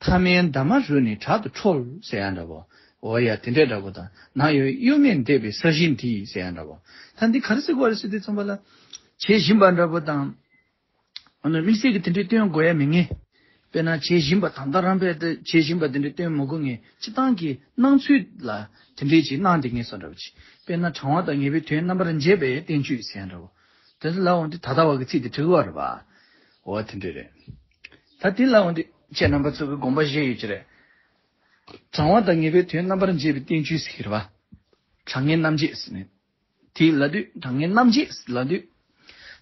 ཐ་མལ་འདབ་མ་རུ་ནི་དྲག་ཏུ་ཁྲོལ་ཟེར་ཡ་འདྲ་པོ། འོ་ཡ་དེ་འདྲས་འདྲ་པོ་དང་། ནམ་ཡང་གཡོ་མེད་འདས་པའི་ས་གཞི་འདི་ཟེར་ཡ་འདྲ་པོ། ད་འདི་ག་རེ་ཟེར་དགོས་རེད་ཟེར་དུས་ཙམ་པ་ལ། བྱེད་བཞིན་པ་འདྲ་པོ་དང་། ཨ་ནི་དམིགས་བསལ་གྱི་དེ་འདྲའི་སྟོན་དགོས་ཡ་མེད་ངེས། དཔེར་ན་བྱེད་བཞིན་པ་ད་ལྟ་རང་དཔེ་དེ་བྱེད་བཞིན་པ་དེ་འདྲའི་སྟོན་མི་དགོས་ངེས། སྤྱིར་བཏང་གི་སྣང་ཚུལ་ལ་དེ་འདྲའི་ཅིག་སྣང་བསྡད་ངེས་སོ་འདྲ་བ་ཅིག་དཔེར་ན་དྲང་བ་དང་ངེས་པའི་དོན་རྣམ་པར་འབྱེད་པའི་བསྟན་བཅོས་ཟེར་ཡ་འདྲ་བོ། དེ་ཚོ་ལ་འོང་དུས་ད་ལྟ་བ་གི་ཚིག་དེ་འབྲི་དགོས་པ་རེད་པ། འོ་དེ་འདྲ་རེད། ད་དེ་ལ་འོང་དུས་ཁྱེད་རྣམ་པ་ཚོ་གི་དགོངས་པ་བཞེས་ཡོད་ཀྱི་རེད། དྲང་བ་དང་ངེས་པའི་དོན་རྣམ་པར་འབྱེད་པའི་བསྟན་བཅོས་ཟེར་གྱི་རེད་པ། དྲང་ངེས་རྣམ་འབྱེད་ཟེར་ནས། དེ་ལབ་དུས་དྲང་ངེས་རྣམ་འབྱེད་ལབ་དུས།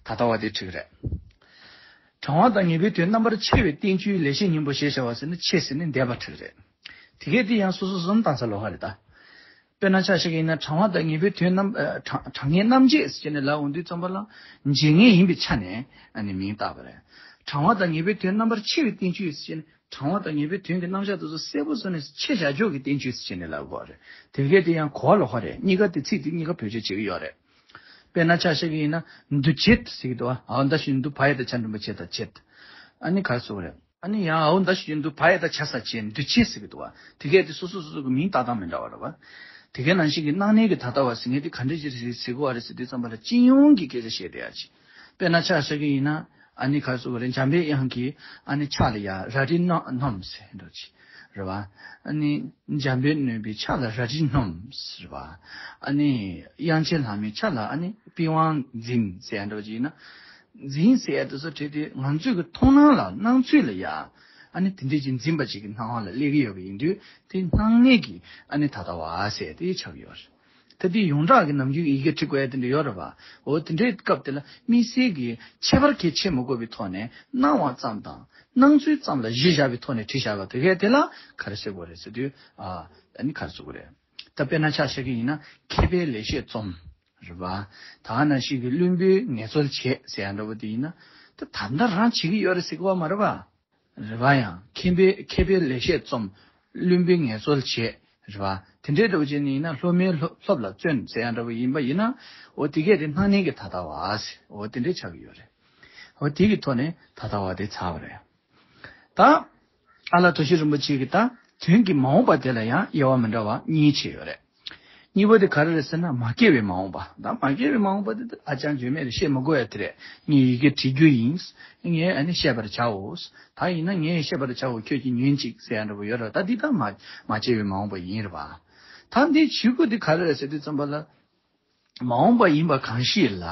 ད་ལྟ་བ་དེ་འགྲིག་རེད། དྲང་བ་དང་ངེས་པའི་དོན་རྣམ་པར་ཕྱེ་བའི་བསྟན་བཅོས་ལེགས་བཤད་སྙིང་པོ་ཞེས་བྱ་བ་ཟེར་ན་ཕྱེ་ཟེར་ནས་འདས་པ་འགྲིག་རེད། དེ་གས་དེ་ཡང་སོ་སོ་བཟུང་བཏང་ས་ལོ་ཧ་རེད་ད། དཔེར་ན་ཆ་བཞག་གི་ཡིན་ན་དྲང་བ་དང་ངེས་པའི་དོན་རྣམ་ཨ་དྲང་དྲང་ངེས་རྣམ་འབྱེད་ཟེར་ནས་ལབ་འོང་དུས་ཙམ་པ་ལ་འབྱེད་ངེས་ཡིན་པའི་ཆ་ནས་ཨ་ནི་མིང་བཏགས་པ་རེད། དྲང་བ་དང་ངེས་པའི་དོན་རྣམ་པར་ཕྱེ་བའི་བསྟན་བཅོས་ཟེར་ནས། དྲང་བ་དང་ངེས་པའི་དོན་གྱི་རྣམ་གཞག་དེ་ཚོ་གསལ་པོ་བཟོས་ནས་ཕྱེ་བཞག་ཕྱོགས་ཀྱི་བསྟན་བཅོས་ཟེར་བྱས་ནས་ལབ་དགོས་རེད། དེ་གས་དེ་ཡང་གོ་བ་ལོག་པ་རེད། གཉིས་ཀ་དེ་ཚིག་དེ་གཉིས་ཀ་བེད་སྤྱོད་བྱེད་ཀྱི་ཡོད་རེད། དཔེར་ན་ཆ་བཞག་གི་ཡིན་ན་འདུ་བྱེད་ཟེར་གྱི་འདུག་བ། འའོ་མདའ་ཞབས་ཀྱུ་འདུ་བ་ཡ་བཏགས་བྱ་འགྲེང་བུ་བྱེད་དང་བྱེད། ཨ་ནི་ག་རེ་ཟེར་དགོས་རེད། ཨ་ནི་ཡང་འའོ་མདའ་ཞབས་ཀྱུ་འདུ་བ་ཡ་བཏགས་བྱ་ས་བྱེད། འདུ་བྱེད་ཟེར་གྱི་འདུག་བ། དེ་གས་དེ་སོ་སོ་སོ་སོ་གི་མིང་བཏགས་སྟངས་མི་འདྲ་བ་རེད་བ། དེ་གས་ནང་བཞིན་གྱི་སྣང་གནས་ཀྱི་ད་ལྟ་བ་ཟེར་མཁན་དེ་ག་འདྲ་ཅིག་རེད་ཟེར་གྱི་བ་རེད་ཟེར་དུས་ཙམ་པ་ལ་སྤྱི་ཡོངས་ཀྱི་སྐད་ཆ་བཤད་བསྡད་ཡ་ཅིག་དཔེར་ན་ཆ་བཞག་གི་ཡིན་ན། ཨ་ནི་ག་རེ་ཟེར་དགོས་རེད། འཇམ་དཔལ་དབྱངས་ཀྱིས་ཨ་ནི་ཕྱག་ལ་ཡ་རལ་གྲི་སྣོམ་ཟེར་འདྲ་ཅིག་རེད་བ། ཨ་ནི་འཇམ་དཔལ་ནོན་པའི་ཕྱག་ལ་རལ་གྲི་སྣོམ་ཟེར་བ། ཨ་ནི་དབྱངས་ཅན་ལྷ་མོའི་ཕྱག་ལ་ཨ་ནི་པི་ཝང་འཛིན་ཟེར་འདྲ་ཅིག་ཡིན་ན། འཛིན་ཟེར་ཡ་དེ་ཚོ་བྲིས་ཏེ་ང་ཚོའི་གི་མཐོང་སྣང་ལ་སྣང་ཚུལ་ལ་ཡ། ཨ་ནི་དེ་འདྲ་ཅིག་འཛིན་པ་ཅིག་གི་སྣང་བ་ལ་སླེབས་ཀྱི་ཡོད་པ་ཡིན་དུས་དེ་སྣང་གནས་ཀྱི་ཨ་ནི་ད་ལྟ་བ་ཟེར་དེ་ཆགས་ཀྱི་ཡོད་རེད། ད་དེ་ཡོངས་གྲགས་ཀྱི་ནམ་རྒྱུན་ཡི་གེ་བྲི་དགོས་ཡ་དེ་འདྲ་ཡོད་རེད་བ། འོ་དེ་འདྲའི་སྐབས་དེ་ལ་དམིགས་བསལ་གྱི་ཁྱད་པར་གལ་ཆེ་མི་དགོས་པའི་ཐོག་ནས་སྣང་བ་ཙམ་དང་སྣང་ཚུལ་ཙམ་ལ་གཞི་བཞག་པའི་ཐོག་ནས་བྲིས་བཞག་པ་དེ་གས་དེ་ལ་ག་རེ་ཟེར་དགོས་རེད་ཟེར་དུས། ཨ་ཨ་ནི་ག་རེ་ཟེར་དགོས་རེད། ད་དཔེར་ན་ཆ་བཞག་གི་ཡིན་ན་མཁས་པའི་ལེགས་བཤད་རྩོམ། རེད་བ། ད་ག་ནང་བཞིན་གྱི་བླུན་པོས་ངལ་རྩོལ་བྱེད་ཟེར་ཡ་འདྲ་པོ་དེ་ཡིན་ན། ད་ད་ལྟ་རང་བྱེད་ཀྱི་ཡོད་རེད་ཟེར་གྱི་བ་མ་རེད་བ། རེད་བ། ཡང་མཁས་པའི་མཁས་པའི་ལེགས་བཤད་རྩོམ། བླུན་པོས་ངལ་རྩོལ་བྱེད། རེད་བ། དེ་འདྲའི་འདྲ་པོ་བྱས་ནས་ཡིན་ན་སློབ་མའི་སློབ་སློབ་ལ་བརྩོན་ཟེར་ཡ་འདྲ་པོ་ཡིན་པ་ཡིན་ན། འོ་དེ་གས་དེ་སྣང་གནས་ཀྱི་ད་ལྟ་བ་ཟེར། འོ་དེ་འདྲའི་ཆགས་ཀྱི་ཡོད་རེད། འོ་དེ་གི་ཐོག་ནས་ད་ལྟ་བ་དེ་ཚར་བ་རེད། ད། ཨ་ལ་དོ་ཤལ་རིན་པོ་ཆེ་གིས་ད་དོན་གྱི་མ་འོངས་པ་དེ་ལ་ཡང་དབྱེ་བ་མི་འདྲ་བ་གཉིས་ཕྱེ་ཡོད་རེད། གཉིས་པ་དེ་ག་རེ་རེད་ཟེར་ན་མ་སྐྱེས་པའི་མ་འོངས་པ། ད་མ་སྐྱེས་པའི་མ་འོངས་པ་དེ་ཧ་ཅང་བརྗོད་མེད་རེད། བཤད་མི་དགོས་ཡ་དེ་རེད། ངས་ཡི་གེ་བྲིས་རྒྱུ་ཡིན། ངས་ཨ་ནི་བཤད་པར་བྱའོ། ད་ཡིན་ན་ངས་བཤད་པར་བྱའོ་ཁྱོད་ཀྱིས་ཉོན་ཅིག་ཟེར་ཡ་འདྲ་པོ་ཡོད་རེད། ད་འདི་ད་མ་མ་སྐྱེས་པའི་མ་འོངས་པ་ཡིན་རེད་པ། ད་འདི་ཇུས་འགོད་འདི་ག་རེ་རེད་ཟེར་དུས་ཙམ་པ་ལ། མ་འོངས་པ་ཡིན་པ་གང་ཞིག་ལ།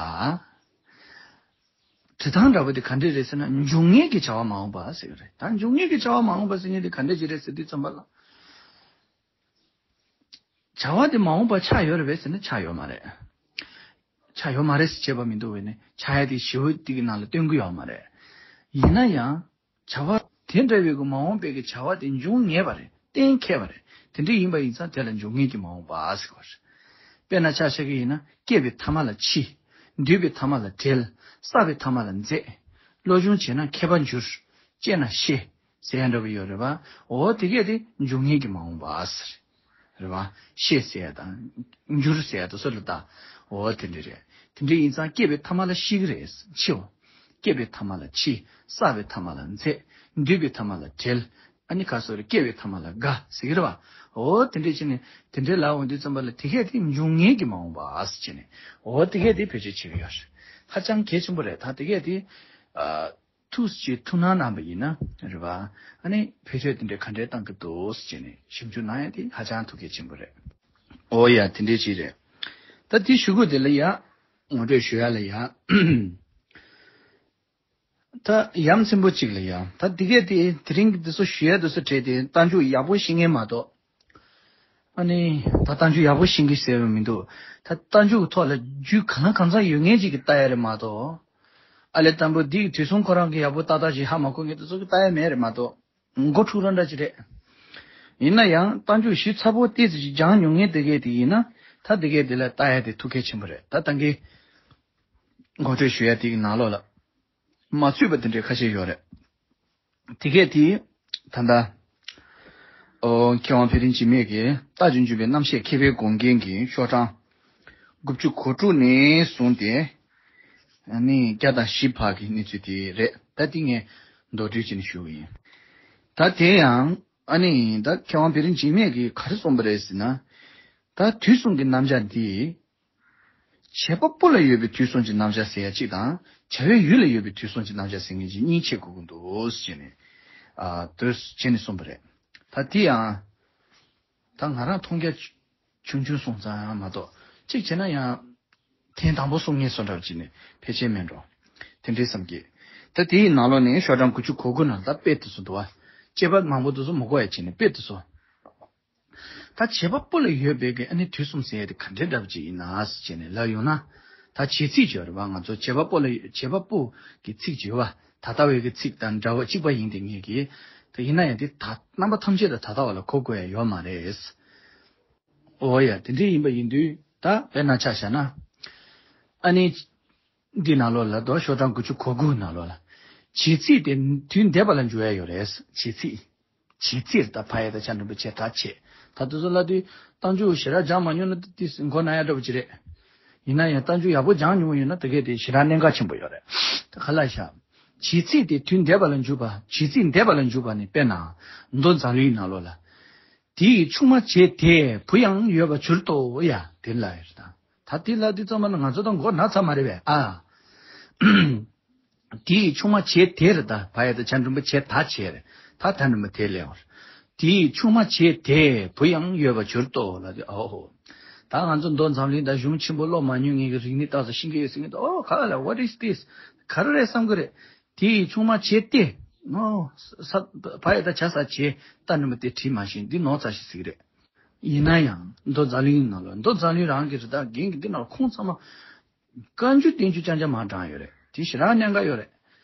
བྲི་སྟངས་འདྲ་པོ་དེ་ག་འདྲས་རེད་ཟེར་ན་འབྱུང་ངེས་ཀྱི་བྱ་བ་མ་འོངས་པ་ཟེར་གྱི་རེད། ད་འབྱུང་ངེས་ཀྱི་བྱ་བ་མ་འོངས་པ་ཟེར་མཁན་དེ་ག་འདྲས་ཅིག་རེད་ཟེར་དུས་ཙམ་པ་ལ། བྱ་བ་དེ་མ་འོངས་པ་ཆགས་ཡོད་རེད་པས་ཟེར་ན་ཆགས་ཡོད་མ་རེད། ཆགས་ཡོད་མ་རེད་ཟེར་བྱས་པ་མི་འདུག་བས་ནས་ཆགས་ཡ་དེ་ཞེ་པོ་དེ་གི་ནང་ལ་སྟོན་གྱི་ཡོད་མ་རེད། ཡིན་ན་ཡང་། བྱ་བ་དེ་འདྲ་བའི་གི་མ་འོངས་པའི་གི་བྱ་བ་དེ་འབྱུང་ངེས་པ་རེད། གཏན་འཁེལ་བ་རེད། དེ་འདྲ་ཡིན་པ་ཡིན་ཙང་དེ་ལ་འབྱུང་ངེས་ཀྱི་མ་འོངས་པ་ཟེར་བ་རེད། དཔེར་ན་ཆ་བཞག་གི་ཡིན་ན་སྐྱེས་པའི་ཐ་མ་ལ་འཆི། འདུས་པའི་ཐ་མ་ལ་བྲལ། བསགས་པའི་ཐ་མ་ལ་འཛད། བློ་སྦྱོང་བྱས་ན་མཁས་པར་འགྱུར། སྤྱད་ན་ཤེས། ཟེར་ཡ་འདྲ་པོ་ཡོད་རེད་པ། འོ་དེ་གས་དེ་འབྱུང་ངེས་ཀྱི་མ་འོངས་པ་ཟེར། རེད་པ། ཤེས་ཟེར་ཡ་དང་། འགྱུར་ཟེར་ཡ་དང་སོགས་ལ་ད། འོ་དེ་འདྲ་རེད། དེ་འདྲ་ཡིན་ཙང་སྐྱེས་པའི་ཐ་མ་ལ་ཤི་གི་རེད། འཆིའོ། སྐྱེས་པའི་ཐ་མ་ལ་འཆི། བསགས་པའི་ཐ་མ་ལ་འཛད། འདུས་པའི་ཐ་མ་ལ་བྲལ། ཨ་ནི་ག་སོགས་རེད། སྐྱེ་བའི་ཐ་མ་ལ་རྒ་ཟེར་གི་རེད་པ། འོ་དེ་འདྲ་བྱས་ནས་དེ་འདྲའི་ལབ་འོང་དུས་ཙམ་པ་ལ་དེ་གས་དེ་འབྱུང་ངེས་ཀྱི་མ་འོངས་པ་ཟེར་བྱས་ནས། འོ་དེ་གས་དེ་བེད་སྤྱོད་བྱེད་གི་ཡོད་རེད། ཧ་ཅང་གལ་ཆེན་པོ་རེད། ད་དེ་གས་དེ། ཨ། ཐུགས་ཀྱི་ཐུགས་སྣང་གནང་བ་ཡིན་ན་རེད་པ། ཨ་ནི་བེད་སྤྱོད་དེ་འདྲ་ག་འདྲས་གཏང་གི་འདུག་ཟེར་བྱས་ནས་ཞིབ་འཇུག་གནང་ཡ་དེ་ཧ་ཅང་ཐུགས་གལ་ཆེན་པོ་རེད། ཨོ་ཡ་དེ་འདྲས་ཅིག་རེད། ད་དེ་ཞུ་དགོས་དེ་ལ་ཡ། ངོ་སྤྲོད་ཞུ་ཡ་ལ་ཡ། ད་ཡ་མཚན་པོ་གཅིག་ལ་ཡ། ད་དེ་གས་དེ་དེ་རིང་གི་དེ་ཚོ་ཞུ་ཡ་དེ་ཚོ་བྲིས་ཏེ་རྟགས་འཇུག་ཡག་པོ་ཤེས་མཁན་མ་གཏོགས། ཨ་ནི། ད་རྟགས་འཇུག་ཡག་པོ་ཤེས་ཀྱི་ཟེར་བ་མི་འདུག་ད་རྟགས་འཇུག་གི་ཐོག་ལ་རྒྱུས་གང་ལ་གང་འཚམ་ཡོད་མཁན་ཅིག་གིས་ལྟ་ཡ་རེད་མ་གཏོགས། ཨ་ལས་དང་པོ་འདི་གི་དུས་གསུམ་ཁོ་རང་གི་ཡག་པོ་ཏག་ཏག་ཅིག་ཧ་མ་གོ་མཁན་དེ་ཚོ་གིས་ལྟ་ཡ་མེད་རེད་མ་གཏོགས། མགོ་འཁྲུག་རང་འདྲ་ཅིག་རེད། ཡིན་ན་ཡང་རྟགས་འཇུག་ཞིབ་ཚགས་པོ་ཏོག་ཙམ་ཅིག་སྦྱངས་མྱོང་མཁན་དེ་གས་དེ་ཡིན་ན། ད་དེ་གས་དེ་ལ་ལྟ་ཡ་དེ་ཐུགས་གལ་ཆེན་པོ་རེད། ད་ད་གིན་ངོ་སྤྲོད་ཞུ་ཡ་དེ་གི་ནང་ལོགས་ལ། མ་ཚུད་པ་དེ་འདྲའི་ཁ་ཤས་ཡོད་རེད། དེ་གས་དེ། ད་ལྟ། ཨོ། མཁས་དབང་ཕེ་རིང་འཇིགས་མེད་ཀྱིས་རྟགས་ཀྱི་འཇུག་པའི་རྣམ་བཤད་མཁས་པའི་དགོངས་རྒྱན་གྱི་ཤོག་གྲངས། དགུ་བཅུ་གོ་དྲུག་ནས་བཟུང་སྟེ། ཨ་ནི་བརྒྱ་དང་བཞི་བར་གྱི་གནས་ཚུལ་དེ་རེད། ད་དེ་ངས་མདོར་བསྡུས་བྱས་ནས་ཞུ་གི་ཡིན། ད་དེ་ཡང་ཨ་ནི་ད་མཁས་དབང་ཕེ་རིང་འཇིགས་མེད་ཀྱིས་ག་རེ་གསུངས་པ་རེད་ཟེར་ན། ད་དུས་གསུམ་གྱི་རྣམ་གཞག་འདི། བྱེད་པ་པོ་ལ་ཡོད་པའི་དུས་གསུམ་གྱི་རྣམ་གཞག་ཟེར་ཡ་གཅིག་དང་། བྱ་བའི་ཡུལ་ལ་ཡོད་པའི་དུས་གསུམ་གྱི་རྣམ་གཞག་ཟེར་མཁན་གྱི་གཉིས་ཕྱེ་དགོས་ཀྱི་འདུག་ཟེར་ནས། ཨ། དེ་བྱས་ནས་གསུངས་པ་རེད། ད་དེ་ཡང་། ད་ང་རང་མཐོང་རྒྱ་ཆུང་ཆུང་སོང་ཙང་མ་གཏོགས། གཅིག་བྱས་ན་ཡང་། ཐེངས་དང་པོ་གསུང་མཁན་བཟོ་འདྲ་བྱས་ནས་ཕལ་ཆེར་མེད་འགྲོ། དེ་འདྲའི་བསམ་གྱི། ད་དེའི་ནང་ལོགས་ནས་ཤོག་གྲངས་དགུ་བཅུ་གོ་དགུ་ནང་ད་དཔེ་དེ་ཚོ་འདུག་བ། དཔྱད་པ་མང་པོ་དེ་ཚོ་མ་དགོས་ཡ་བྱས་ནས་དཔེ་དེ་ཚོ། ད་བྱེད་པ་པོ་ལ་ཡོད་པའི་གི་ཨ་ནི་དུས་གསུམ་ཟེར་ཡ་དེ་ག་འདྲའི་འདྲ་པོ་ཅིག་ཡིན་ན་ཟེར་བྱས་ནས་ལབ་ཡོང་ན། ད་བྱེད་ཚིག་ཅིག་ཡོད་རེད་བ། ང་ཚོ་བྱེད་པ་པོ་ལ་བྱེད་པ་པོ་གི་ཚིག་ཅིག་ཡོད་བ། ད་ལྟ་བའི་གི་ཚིག་དང་འདྲ་བ་གཅིག་པ་ཡིན་དེ་ངེས་ཀྱི། དེ་ཡིན་ན་ཡང་དེ་ད་རྣམ་པ་ཐམས་ཅད་ལ་ད་ལྟ་བ་ལ་གོ་དགོས་ཡ་ཡོད་མ་རེད། འོ་ཡ་དེ་འདྲའི་ཡིན་པ་ཡིན་དུས་ད་དཔེར་ན་ཆ་བཞག་ན། ཨ་ནི། འདི་ནང་ལོགས་ལ་དོ་ཤོག་གྲངས་དགུ་བཅུ་གོ་དགུ་ནང་ལོགས་ལ། བྱེད་ཚིག་དེ་དུས་འདས་པ་ལ་འཇུག་ཡ་ཡོད་རེད། བྱེད་ཚིག་བྱེད་ཚིག་རེད་ད། ཕ་ཡ་བཏགས་ཕྱ་འགྲེང་བུ་བྱེད་ད་བྱེད། ད་དེ་ཚོ་ལ་དེ་རྟགས་འཇུག་ཞེ་དྲག་སྦྱང་མ་མྱོང་ན་དེ་མགོ་ན་ཡ་འདྲ་པོ་ཅིག་རེད། ཡིན་ན་ཡང་རྟགས་འཇུག་ཡག་པོ་སྦྱང་མྱོང་ཡོད་ན་དེ་གས་དེ་ཞེ་དྲག་གནད་འགག་ཆེན་པོ་ཡོད་རེད། ད་ག་ལ་ཤག་བྱེད་ཚིག་དེ་དུས་འདས་པ་ལ་འཇུག་པ། བྱེད་ཚིག་འདས་པ་ལ་འཇུག་པ་ནི། དཔེར་ན་མདོ་མཛངས་བླུན་ནང་ལོགས་ལ། དེ་ཡི་ཆུང་མ་བྱེད་དེ་བུ་ཡང་ཡོད་པར་གྱུར་ཏོ། ཡ་དེ་ལ་ཡོད་ད། ད་དེ་ལ་དེ་ཙམ་པ་ན་ང་ཚོ་ད་མགོ་ན་ཚར་མ་རེད་པས་ཨ། དེ་ཡི་ཆུང་མ་བྱེད་དེ་རེད་ད། ཕ་ཡ་བཏགས་ཕྱ་འགྲེང་བུ་བྱེད་ད་བྱེད་རེད། ད་ད་འགྲེང་བུ་དེ་ལས་འོར། དེ་ཡི་ཆུང་མ་བྱེད་དེ་བུ་ཡང་ཡོད་པར་གྱུར་ཏོ་ལ་དེ་ཨོ་ཧོ། ད་ང་ཚོ་མདོ་མཛངས་བླུན་དང་གཞུང་ཆེན་པོ་ཀློག་མ་མྱོང་ངེད་ཀྱི་རིག་གནས་ཏག་ཏག་ཤེས་ཀྱི་ཡོད་ཟེར་གྱི་འདུག་ཨོ་ག་ལ་what is this། ག་རེ་རེད་བསམ་གྱི་རེད། དེ་ཡི་ཆུང་མ་བྱེད་དེ། ཨོ། ས། ཕ་ཡ་བཏགས་ཕྱ་ས་བྱེད་ད་འགྲེང་བུ་དེ་བྲིས་མ་ཤེས། འདི་ནོར་ཚར་ཞིག་ཟིག་རེད། ཡིན་ན་ཡང་མདོ་མཛངས་བླུན་ནང་ལ་མདོ་མཛངས་བླུན་རང་གི་རེད་ད། རྒན་གྱིས་འདི་ནང་ཁུངས་ཚང་མ་བཀའ་འགྱུར་བསྟན་འགྱུར་རྐྱང་རྐྱང་མར་དྲངས་ཡོད་རེད། དེ་ཞེ་དྲག་གནད་འགག་ཡོད་རེད།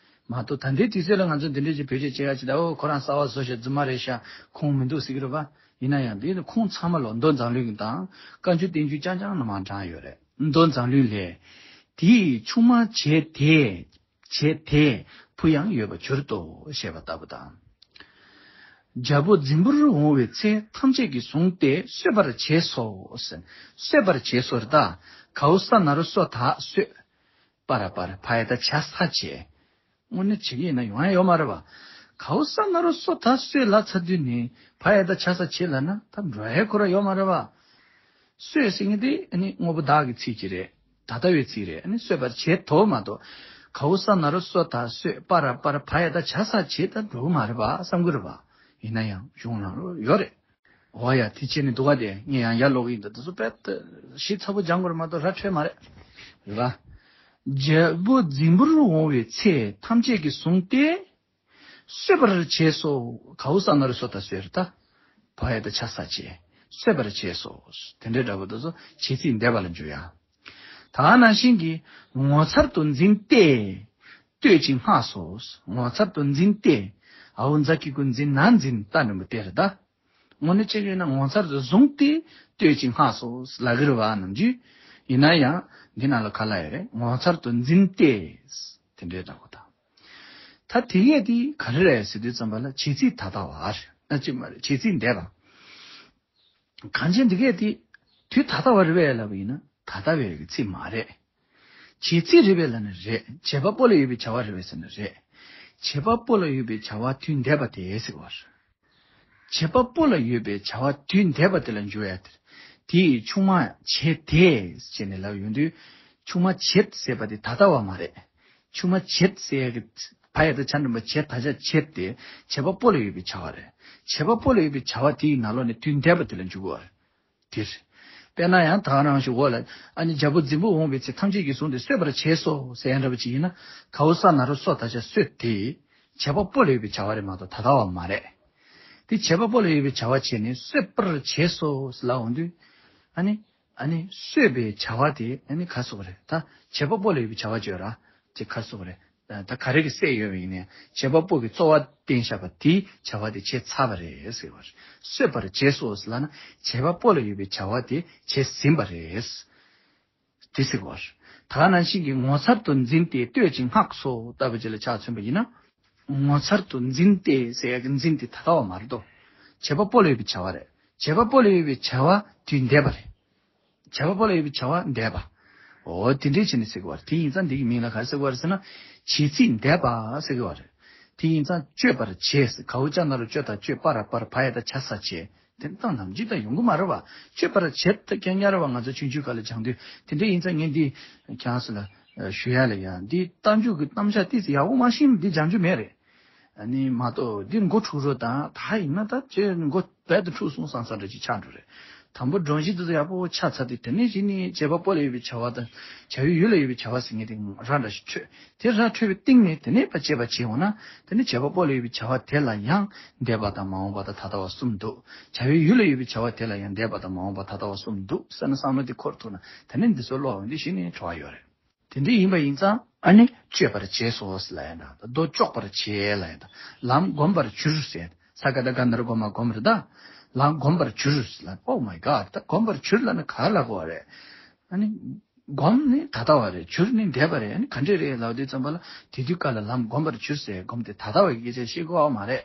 མ་གཏོགས་ད་ལྟའི་དུས་ཚོད་ལ་ང་ཚོ་འདི་འདྲ་ཅིག་བེད་སྤྱོད་བྱེད་ཡ་ཅིག་ད་ཨོ་ཁོ་རང་གསར་པ་བཟོ་ཤག་རྫུན་མ་རེད་ཤག་ཁུངས་མི་འདུག་ཟེར་གྱི་རེད་པ། ཡིན་ན་ཡང་འདི་ནི་ཁུངས་ཚང་མ་ལོ་མདོ་མཛངས་བླུན་གྱི་དང་བཀའ་འགྱུར་བསྟན་འགྱུར་རྐྱང་རྐྱང་ནང་མར་དྲངས་ཡོད་རེད། མདོ་མཛངས་བླུན་ལས། དེ་ཡི་ཆུང་མ་བྱེད་དེ། བྱེད་དེ་བུ་ཡང་ཡོད་པར་གྱུར་ཏོ་ཞེས་པ་ལྟ་བུ་དང་། རྒྱལ་པོ་རྫིང་བུར་འོང་བའི་ཚེ་ཐམས་ཅད་ཀྱིས་བཟུང་སྟེ་གསོད་པར་བྱས་སོ། གསོད་པར་བྱས་སོ་རེད་ད། གའུ་ས་ན་རོ་སོ་ད་གསོད། པ་ར་པར་ཕ་ཡ་བཏགས་ཕྱ་ས་བྱེད། དངོས་གནས་བྱེད་ཀྱི་ཡིན་ན་ཡོང་ཡ་ཡོད་མ་རེད་པ། གའུ་ས་ན་རོ་སོ་ད་གསོད་ལབ་ཚར་དུས་ནི་ཕ་ཡ་བཏགས་ཕྱ་ས་བྱེད་ལབ་ན་ད་འགྲོ་ཡ་ཁོ་རང་ཡོད་མ་རེད་པ། གསོད་ཟེར་མཁན་དེ་ཨ་ནི་དངོས་པོ་བདག་གི་ཚིག་ཅིག་རེད། ད་ལྟ་བའི་ཚིག་རེད། ཨ་ནི་གསོད་པར་བྱེད་དོ་མ་གཏོགས། གའུ་ས་ན་རོ་སོ་ད་གསོད། པ་ར་པར་ཕ་ཡ་བཏགས་ཕྱ་ས་བྱེད་ད་འགྲོ་གི་མ་རེད་པ་བསམ་གྱི་རེད་པ། ཡིན་ན་ཡང་གཞུང་ནང་ལོགས་ཡོད་རེད། འོ་ཡ་དེ་བྱས་ནས་འདུག་ག་དེ་ངས་ཡང་ཡར་ཀློག་གི་ཡིན། ད་དེ་ཚོ་དཔེ་ཞིབ་ཚགས་པོ་སྦྱང་དགོས་རེད་མ་གཏོགས་ར་འཕྲོད་མ་རེད། རེད་པ། རྒྱལ་པོ་རྫིང་བུར་འོང་བའི་ཚེ་ཐམས་ཅད་ཀྱིས་བཟུང་སྟེ། གསོད་པར་བྱས་སོ། གའུ་ས་ན་རོ་སོ་ད་གསོད་རེད་ད། ཕ་ཡ་བཏགས་ཕྱ་ས་བྱེད། གསོད་པར་བྱས་སོ། དེ་འདྲའི་འདྲ་པོ་དེ་ཚོ་བྱེད་ཚིག་འདས་པ་ལ་འཇུག་ཡ། ད་ག་ནང་བཞིན་གྱི་ངོ་མཚར་དུ་འཛིན་ཏེ། བསྟོད་ཅིང་བསྔགས་སོ། ངོ་མཚར་དུ་འཛིན་ཏེ། འའོ་མཛའ་གི་གུ་འཛིན་ན་འཛིན་ད་འགྲེང་བུ་དེ་རེད་ད། དངོས་གནས་བྱས་ན་ངོ་མཚར་དུ་བཟུང་སྟེ་བསྟོད་ཅིང་བསྔགས་སོ་ལབ་ཀྱི་རེད་པ་ནམ་རྒྱུན། ཡིན་ན་ཡང་འདི་ནང་ལ་ག་ལ་ཡོད་རེད། ངོ་མཚར་དུ་འཛིན་ཏེ། དེ་འདྲའི་འདྲ་པོ་དང་། ད་དེ་གས་དེ་ག་རེ་རེད་ཟེར་དུས་ཙམ་པ་ལ་བྱེད་ཚིག་ད་ལྟ་བ་རེད་ན་ཅི་མ་རེད། བྱེད་ཚིག་འདས་པ། གང་ཅི་འདི་གས་དེ་དུས་ད་ལྟ་བ་རེད་པས་ལབ་པ་ཡིན་ན་ད་ལྟ་བའི་གི་ཚིག་མ་རེད། བྱེད་ཚིག་རེད་པས་ལབ་ན་རེད། བྱེད་པ་པོ་ལ་ཡོད་པའི་བྱ་བ་རེད་པས་ཟེར་ན་རེད། བྱེད་པ་པོ་ལ་ཡོད་པའི་བྱ་བ་དུས་འདས་པ་དེ་ཟེར་བ་རེད། བྱེད་པ་པོ་ལ་ཡོད་པའི་བྱ་བ་དུས་འདས་པ་དེ་ལ་འཇུག་ཡ་དེ་རེད། དེ་ཡི་ཆུང་མ་བྱེད་དེ་ཟེར་ནས་ལབ་ཡོང་དུས་ཆུང་མ་བྱེད་ཟེར་བ་དེ་ད་ལྟ་བ་མ་རེད། ཆུང་མ་བྱེད་ཟེར་ཡ་གི་ཕ་ཡ་བཏགས་ཕྱ་འགྲེང་བུ་བྱེད་ད་ཆ་བྱེད་དེ་བྱེད་པ་པོ་ལ་ཡོད་པའི་བྱ་བ་རེད། བྱེད་པ་པོ་ལ་ཡོད་པའི་བྱ་བ་དེ་ཡི་ནང་ལོགས་ནས་དུས་འདས་པ་དེ་ལ་འཇུག་གི་རེད། དེ་རེད། དཔེར་ན་ཡང་ད་ག་རང་ཞིག་འོག་ལ་ཨ་ནི་རྒྱལ་པོ་རྫིང་བུར་འོང་བའི་ཚེ་ཐམས་ཅད་ཀྱིས་བཟུང་སྟེ་གསོད་པར་བྱས་སོ་ཟེར་ཡ་འདྲ་པོ་ཅིག་ཡིན་ན་གའུ་ས་ན་རོ་སོ་ད་ཆ་གསོད་དེ་བྱེད་པ་པོ་ལ་ཡོད་པའི་བྱ་བ་རེད་མ་གཏོགས་ད་ལྟ་བ་མ་རེད། དེ་བྱེད་པ་པོ་ལ་ཡོད་པའི་བྱ་བ་བྱས་ནས་གསོད་པར་བྱས་སོ་ཟེར་ལབ་འོང་དུས་ཨ་ནི་ཨ་ནི་གསོད་པའི་བྱ་བ་དེ་ཨ་ནི་ག་ཟེར་དགོས་རེད། ད་བྱེད་པ་པོ་ལ་ཡོད་པའི་བྱ་བ་བརྗོད་ར་དེ་ག་ཟེར་དགོས་རེད། ད་ག་རེ་གི་སྲས་ཡོད་པ་ཡིན་ནའི་བྱེད་པ་པོ་གི་རྩོལ་བ་བསྟན་བཞག་པ་དེའི་བྱ་བ་དེ་བྱས་ཚར་བ་རེད་ཟེར་བ་རེད། གསོད་པར་བྱས་སོ་ཟེར་ལབ་ན་བྱེད་པ་པོ་ལ་ཡོད་པའི་བྱ་བ་དེ་བྱས་ཟིན་པ་རེད། དེ་ཟེར་བ་རེད། ད་ག་ནང་བཞིན་གྱི་ངོ་མཚར་དུ་འཛིན་ཏེ་བསྟོད་ཅིང་བསྔགས་སོ་ལྟ་བུ་ཅིག་ལ་ཆ་མཚོན་པ་ཡིན་ན། ངོ་མཚར་དུ་འཛིན་ཏེ་ཟེར་ཡ་གི་འཛིན་དེ་ད་ལྟ་བ་མ་རེད་དོ། བྱེད་པ་པོ་ལ་ཡོད་པའི་བྱ་བ་རེད། བྱེད་པ་པོ་ལ་ཡོད་པའི་བྱ་བ་དུས་འདས་པ་རེད། བྱེད་པ་པོ་ལ་ཡོད་པའི་བྱ་བ་འདས་པ། འོ་དེ་འདྲའི་ཕྱིར་ནི་ཟེར་གྱི་བ་རེད། དེ་ཡིན་ཙང་འདི་གི་མིང་ལ་ག་རེ་ཟེར་གྱི་བ་རེད་ཟེར་ན། བྱེད་ཚིག་འདས་པ་ཟེར་གྱི་བ་རེད། དེ་ཡིན་ཙང་གཅོད་པར་བྱེད་ཟེར་གའུ་ཅ་ན་རོ་གཅོད་དང་གཅོད་པ་ར་པར་བ་ཡ་བཏགས་བྱ་ས་བྱེད། དེ་ད་ནམ་རྒྱུན་ད་ཡོང་གི་མ་རེད་བ། གཅོད་པར་བྱེད་ད་ཀྱང་ཉར་བ་ང་ཚོ་ཆུང་ཆུང་སྐབས་ལ་སྦྱང་དུས་དེ་འདྲ་ཡིན་ཙང་ངས་འདི་ཁྱེད་རང་ཚོ་ལ་ཞུ་ཡ་ལ་ཡ་འདི་རྟགས་འཇུག་གི་རྣམ་གཞག་ཏོག་ཙམ་ཡག་པོ་མ་ཤེས་ན་འདི་སྦྱང་རྒྱུ་མེད་རེད། ཨ་ནི་མ་གཏོགས་འདི་མགོ་འཁྲུག་རོགས་དང་ད་ཡིན་ན་ད་ཁྱོད་མགོ་རྦད་དེ་འཁྲུག་སོང་བསམ་བསམ་འདྲ་ཅིག་ཆགས་འགྲོ་རེད། དང་པོ་སྒྲོམ་གཞི་འདི་ཚོ་ཡག་པོ་ཆགས་ཚར་དུས་དེ་ནས་གཞི་ནས་བྱེད་པ་པོ་ལ་ཡོད་པའི་བྱ་བ་དང་བྱ་བའི་ཡུལ་ལ་ཡོད་པའི་བྱ་བ་ཟེར་མཁན་དེ་ར་འདྲ་ཞིག་འཕྲོད། དེ་ར་འཕྲོད་པའི་སྟེང་ནས་དེ་ནས་ཕར་དཔྱད་པ་བྱེད་འོང་ན་དེ་ནས་བྱེད་པ་པོ་ལ་ཡོད་པའི་བྱ་བ་དེ་ལ་ཡང་འདས་པ་དང་མ་འོངས་པ་དང་ད་ལྟ་བ་གསུམ་འདུག་བྱ་བའི་ཡུལ་ལ་ཡོད་པའི་བྱ་བ་དེ་ལ་ཡང་འདས་པ་དང་མ་འོངས་པ་ད་ལྟ་བ་གསུམ་འདུག་ཟེར་ན་བསམ་བློ་དེ་འཁོར་ཐུབ་ན་དེ་ནས་འདི་ཚོ་ཀློག་འོང་དུས་གཞི་ནས་གྲོལ་བ་ཡོད་རེད། དེ་འདྲ་ཡིན་པ་ཡིན་ཙང་ཨ་ནི་གཅོད་པར་བྱས་སོ་ལབ་ཡ་འདྲ། མདོ་གཅོག་པར་བྱེད་ལབ་ཡ་འདྲ། ལམ་བསྒོམ་པར་གྱུར་ཟེར། ས་ཀ་བཏགས་སྒ་ན་རོ་སྒོ་མ་སྒོམ་རེད་ད། ལམ་བསྒོམ་པར་གྱུར་ལབ། Oh my God། ད་བསྒོམ་པར་གྱུར་ལབ་ན་ག་རེ་ལབ་དགོས་པ་རེད། ཨ་ནི་བསྒོམ་ནི་ད་ལྟ་བ་རེད། གྱུར་ནི་འདས་པ་རེད། ཨ་ནི་ག་འདྲས་རེད་ལབ་དུས་ཙམ་པ་ལ་དེ་དུས་སྐབས་ལ་ལམ་བསྒོམ་པར་གྱུར་ཟེར་སྒོམ་དེ་ད་ལྟ་བ་གི་སྐད་ཆ་བཤད་དགོས་པ་མ་རེད།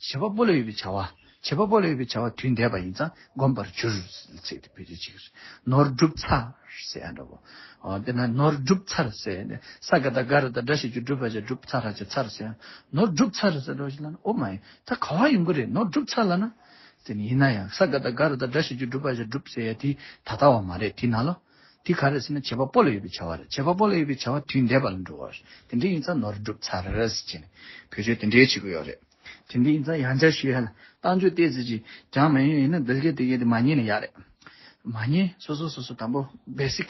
བྱེད་པ་པོ་ལ་ཡོད་པའི་བྱ་བ། བྱེད་པ་པོ་ལ་ཡོད་པའི་བྱ་བ་དུས་འདས་པ་ཡིན་ཙང་བསྒོམ་པར་འགྱུར་ཟེར་ཏེ་བེད་སྤྱོད་བྱེད་ཀྱི་རེད། ནོར་བསྒྲུབས་ཚར་ཟེར་ཡ་འདྲ་བོ། ཨོ་དེ་ན་ནོར་བསྒྲུབས་ཚར་ཟེར་ནས་ས་ག་བཏགས་སྒ་ར་བཏགས་སྒྲ་བྱེད་རྒྱུ་སྒྲུབ་པ་བྱས་བསྒྲུབས་ཚར་ར་བྱས་ཚར་ཟེར་ཡ། ནོར་བསྒྲུབས་ཚར་ཟེར་འགྲོ་ཞིག་ལ་ན་ཨོ་མ་ཡིན་ད་ག་བ་ཡོང་གི་རེད། ནོར་བསྒྲུབས་ཚར་ལ་ན། དེ་ནི་ཡིན་ན་ཡང་ས་ག་བཏགས་སྒ་ར་བཏགས་སྒྲ་བྱེད་རྒྱུ་སྒྲུབ་པ་བྱས་བསྒྲུབས་ཟེར་ཡ་དེ་ད་ལྟ་བ་མ་རེད། དེ་ན་ལོ། དེ་ག་རེ་ཟེར་ན་བྱེད་པ་པོ་ལ་ཡོད་པའི་བྱ་བ་རེད། བྱེད་པ་པོ་ལ་ཡོད་པའི་བྱ་བ་དུས་འདས་པ་ལ་འགྲོ་བ་རེད། དེ་འདྲ་ཡིན་ཙང་ནོར་བསྒྲུབས་ཚར་རེད་ཟེར་བྱས་ནས་བེད་སྤྱོད་དེ་འདྲའི་བྱེད་ཀྱི་ཡོད་རེད། དེ་འདྲ་ཡིན་ཙང་ཡང་བསྐྱར་ཞུ་ཡ་ལ་རྟགས་འཇུག་ཏོག་ཙམ་ཅིག་སྦྱང་མ་ཡོང་ཡིན་ན་འདི་གའི་དེ་གའི་དེ་མ་ཉན་ན་ཡག་རེད། མ་ཉན་སོ་སོ་སོ་སོ་དང་པོ་བེ་སིག་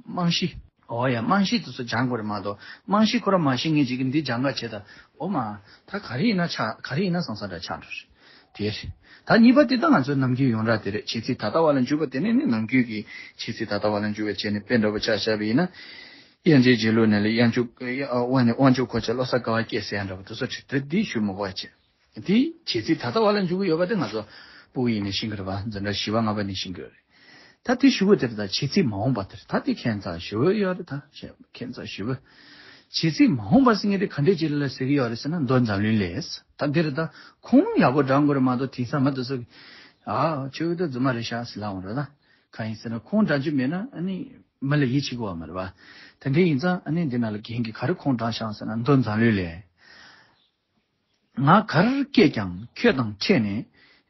རྨང་གཞི། ཨོ་ཡ་རྨང་གཞི་དེ་ཚོ་སྦྱང་དགོས་རེད་མ་གཏོགས་རྨང་གཞི་ཁོ་རང་མ་ཤེས་མཁན་ཅིག་གིས་འདི་སྦྱང་ག་བྱེད་ད་ཨོ་མ་ད་ག་རེ་ཡིན་ན་ཆགས་ག་རེ་ཡིན་ན་སང་ས་འདྲ་ཆགས་འགྲོ་རེད། དེ་རེད། ད་གཉིས་པ་དེ་ད་ང་ཚོའི་ནམ་རྒྱུན་ཡོངས་གྲགས་དེ་རེད། བྱེད་ཚིག་ད་ལྟ་བ་ལ་འཇུག་པ་དེ་ནི་ནི་ནམ་རྒྱུན་གྱི་བྱེད་ཚིག་ད་ལྟ་བ་ལ་འཇུག་པའི་ཆེད་ནས་དཔེ་འདྲ་པོ་ཆ་བཞག་པ་ཡིན་ན། དབྱར་འབྱིན་བྱེད་ལུགས་ནས་ལ་དབྱར་ཆུ་དབང་ནས་དབང་ཆུ་གོ་ཆ་བློ་གསར་དགའ་བ་སྐྱེས་ཟེར་ཡ་འདྲ་པོ་དེ་ཚོ་ཁྲིད་དེ་འདི་ཞུ་མི་དགོས་བྱས། དེ་བྱེད་ཚིག་ད་ལྟ་བ་ལ་འཇུག་གི་ཡོད་པ་དེ་ང་ཚོ་ཕྲུ་གུ་ཡིན་ནས་ཤེས་ཀྱི་རེད་པ། འཛིན་གྲྭ་བཞི་པ་ལྔ་པ་ནས་ཤེས་ཀྱི་ཡོད་རེད། ད་དེ་ཞུ་དགོས་དེ་རེད། ད་བྱེད་ཚིག་མ་འོངས་པ་དེ་རེད། ད་དེ་ཁྱད་མཚར་ཞེ་པོ་ཡོད་རེད། ད་ཁྱད་མཚར་ཞེ་པོ། བྱེད་ཚིག་མ་འོངས་པ་ཟེར་མཁན་དེ་ག་འདྲས་ཅིག་ལ་ཟེར་གྱི་ཡོད་རེད་ཟེར་ན་མདོ་འཛམ་གླིང་ལས། ད་འདི་རེད། ད་ཁུངས་ཡག་པོ་དྲང་དགོས་རེད་མ་གཏོགས་དེང་སང་མ་དེ་ཚོ་གི་ཨ་ཆོས་ཀྱི་ད་རྫུན་མ་རེད་ཤག་ཟེར་ལབ་འོང་རེད། ད་གང་ཡིན་ཟེར་ན་ཁུངས་དྲང་རྒྱུ་མེད་ན་ཨ་ནི་མི་ལ་ཡིད་ཆེས་དགོས་པ་མ་རེད་པ། དེ་འདྲས་ཡིན་ཙང་ཨ་ནི་འདི་ནང་ལ་རྒན་གྱིས་ག་རེ་ཁུངས་དྲངས་ཤག་ཟེར་ན་མདོ་འཛམ་གླིང་ལས། ང་གར་སྐྱེས་ཀྱང་ཁྱོད་དང་འཕྲད་ནས་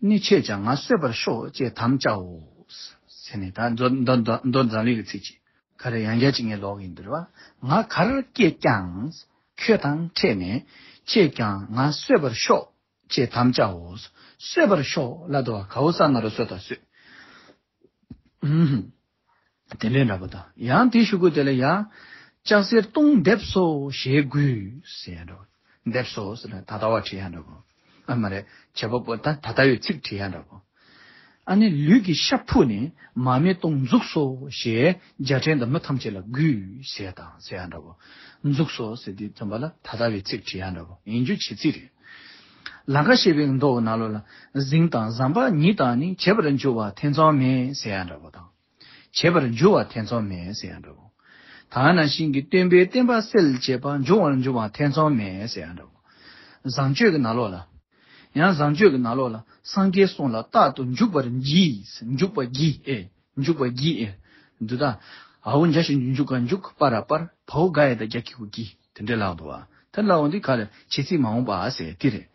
ནི་ཁྱེད་ཀྱང་ང་གསོད་པར་ཤོག་ཅེས་དམ་བཅའ་འོ། ཟེར་ནས་ད་མདོ་མདོ་མདོ་མདོ་འཛམ་གླིང་གི་ཚིག་ཅིག་ག་རེ་ཡང་བསྐྱར་ཅིག་ངས་ཀློག་གི་ཡིན་འདིར་བ། ང་གར་སྐྱེས་ཀྱང་ཁྱོད་དང་འཕྲད་ནས་ཁྱེད་ཀྱང་ང་གསོད་པར་ཤོག་ཅེས་དམ་བཅའ་འོ། གསོད་པར་ཤོག་ལབ་འདུག་བ། ག་འོ་ས་ན་རོ་གསོད་དང་གསོད། ཨུམ། དེ་འདྲའི་འདྲ་པོ་དང་ཡང་དེའི་གཞུག་གུ་དེ་ལ་ཡང་། ལྕགས་གཟེར་སྟོང་འདེབས་སོ་ཞེས་དགོས་ཟེར་ཡ་འདྲ་པོ། འདེབས་སོ་ཟེར་ན་ད་ལྟ་བ་བྲིས་ཡ་འདྲ་པོ། ཨ་མ་རེད། བྱེད་པ་པོ་ད་ད་ལྟ་བའི་ཚིག་བྲིས་ཡ་འདྲ་པོ། ཨ་ནི་ལུས་ཀྱི་ཤ་ཕུད་ནས་མར་མེ་སྟོང་འཛུགས་སོ་ཞེས་རྒྱལ་ཕྲན་དང་མི་ཐམས་ཅད་ལ་དགོས་ཟེར་ཡ་དང་ཟེར་ཡ་འདྲ་པོ། འཛུགས་སོ་ཟེར་དུས་ཙམ་པ་ལ་ད་ལྟ་བའི་ཚིག་བྲིས་ཡ་འདྲ་པོ་ཡིན་རྒྱུ་བྱེད་ཚིག་རེད། ལང་ཀ་ཞེས་པའི་མདོ་ནང་ལོགས་ལ་གཟིངས་དང་ཟམ་པ་ཉིད་དང་ནི་བྱེད་པར་འགྱུར་བ་ཐེ་ཚོམ་མེད་ཟེར་ཡ་འདྲ་པོ་དང་། བྱེད་པར་འགྱུར་བ་ཐེ་ཚོམ་མེད་ཟེར་ཡ་འདྲ་པོ། ད་ནང་བཞིན་གྱི་སྟོན་པའི་བསྟན་པ་གསལ་བྱེད་པ་འབྱུང་བར་འགྱུར་བ་ཐེ་ཚོམ་མེད་ཟེར་ཡ་འདྲ་པོ། བཟང་སྤྱོད་ཀྱི་ནང་ལོགས་ལ། ཡང་བཟང་སྤྱོད་ཀྱི་ནང་ལོགས་ལ་སངས་རྒྱས་གསུང་ལ་རྟག་ཏུ་འཇུག་པར་བགྱི། འཇུག་པ་བགྱི་ཨེ། འཇུག་པ་བགྱི་ཨེ། འདི་དག་ཨའོ་འཇའ་ཞིག་འཇུག་ག་འཇུག་པ་ར་པར་བའོ་ག་ཡ་ད་རྒྱ་ཁྱི་གུ་བགྱི། དེ་འདྲ་ལབ་འདུག་བ། དེ་ལབ་འོང་དུས་ག་རེ་བྱེད་ཚིག་མ་འོངས་པ་ཟེར་དེ་རེད།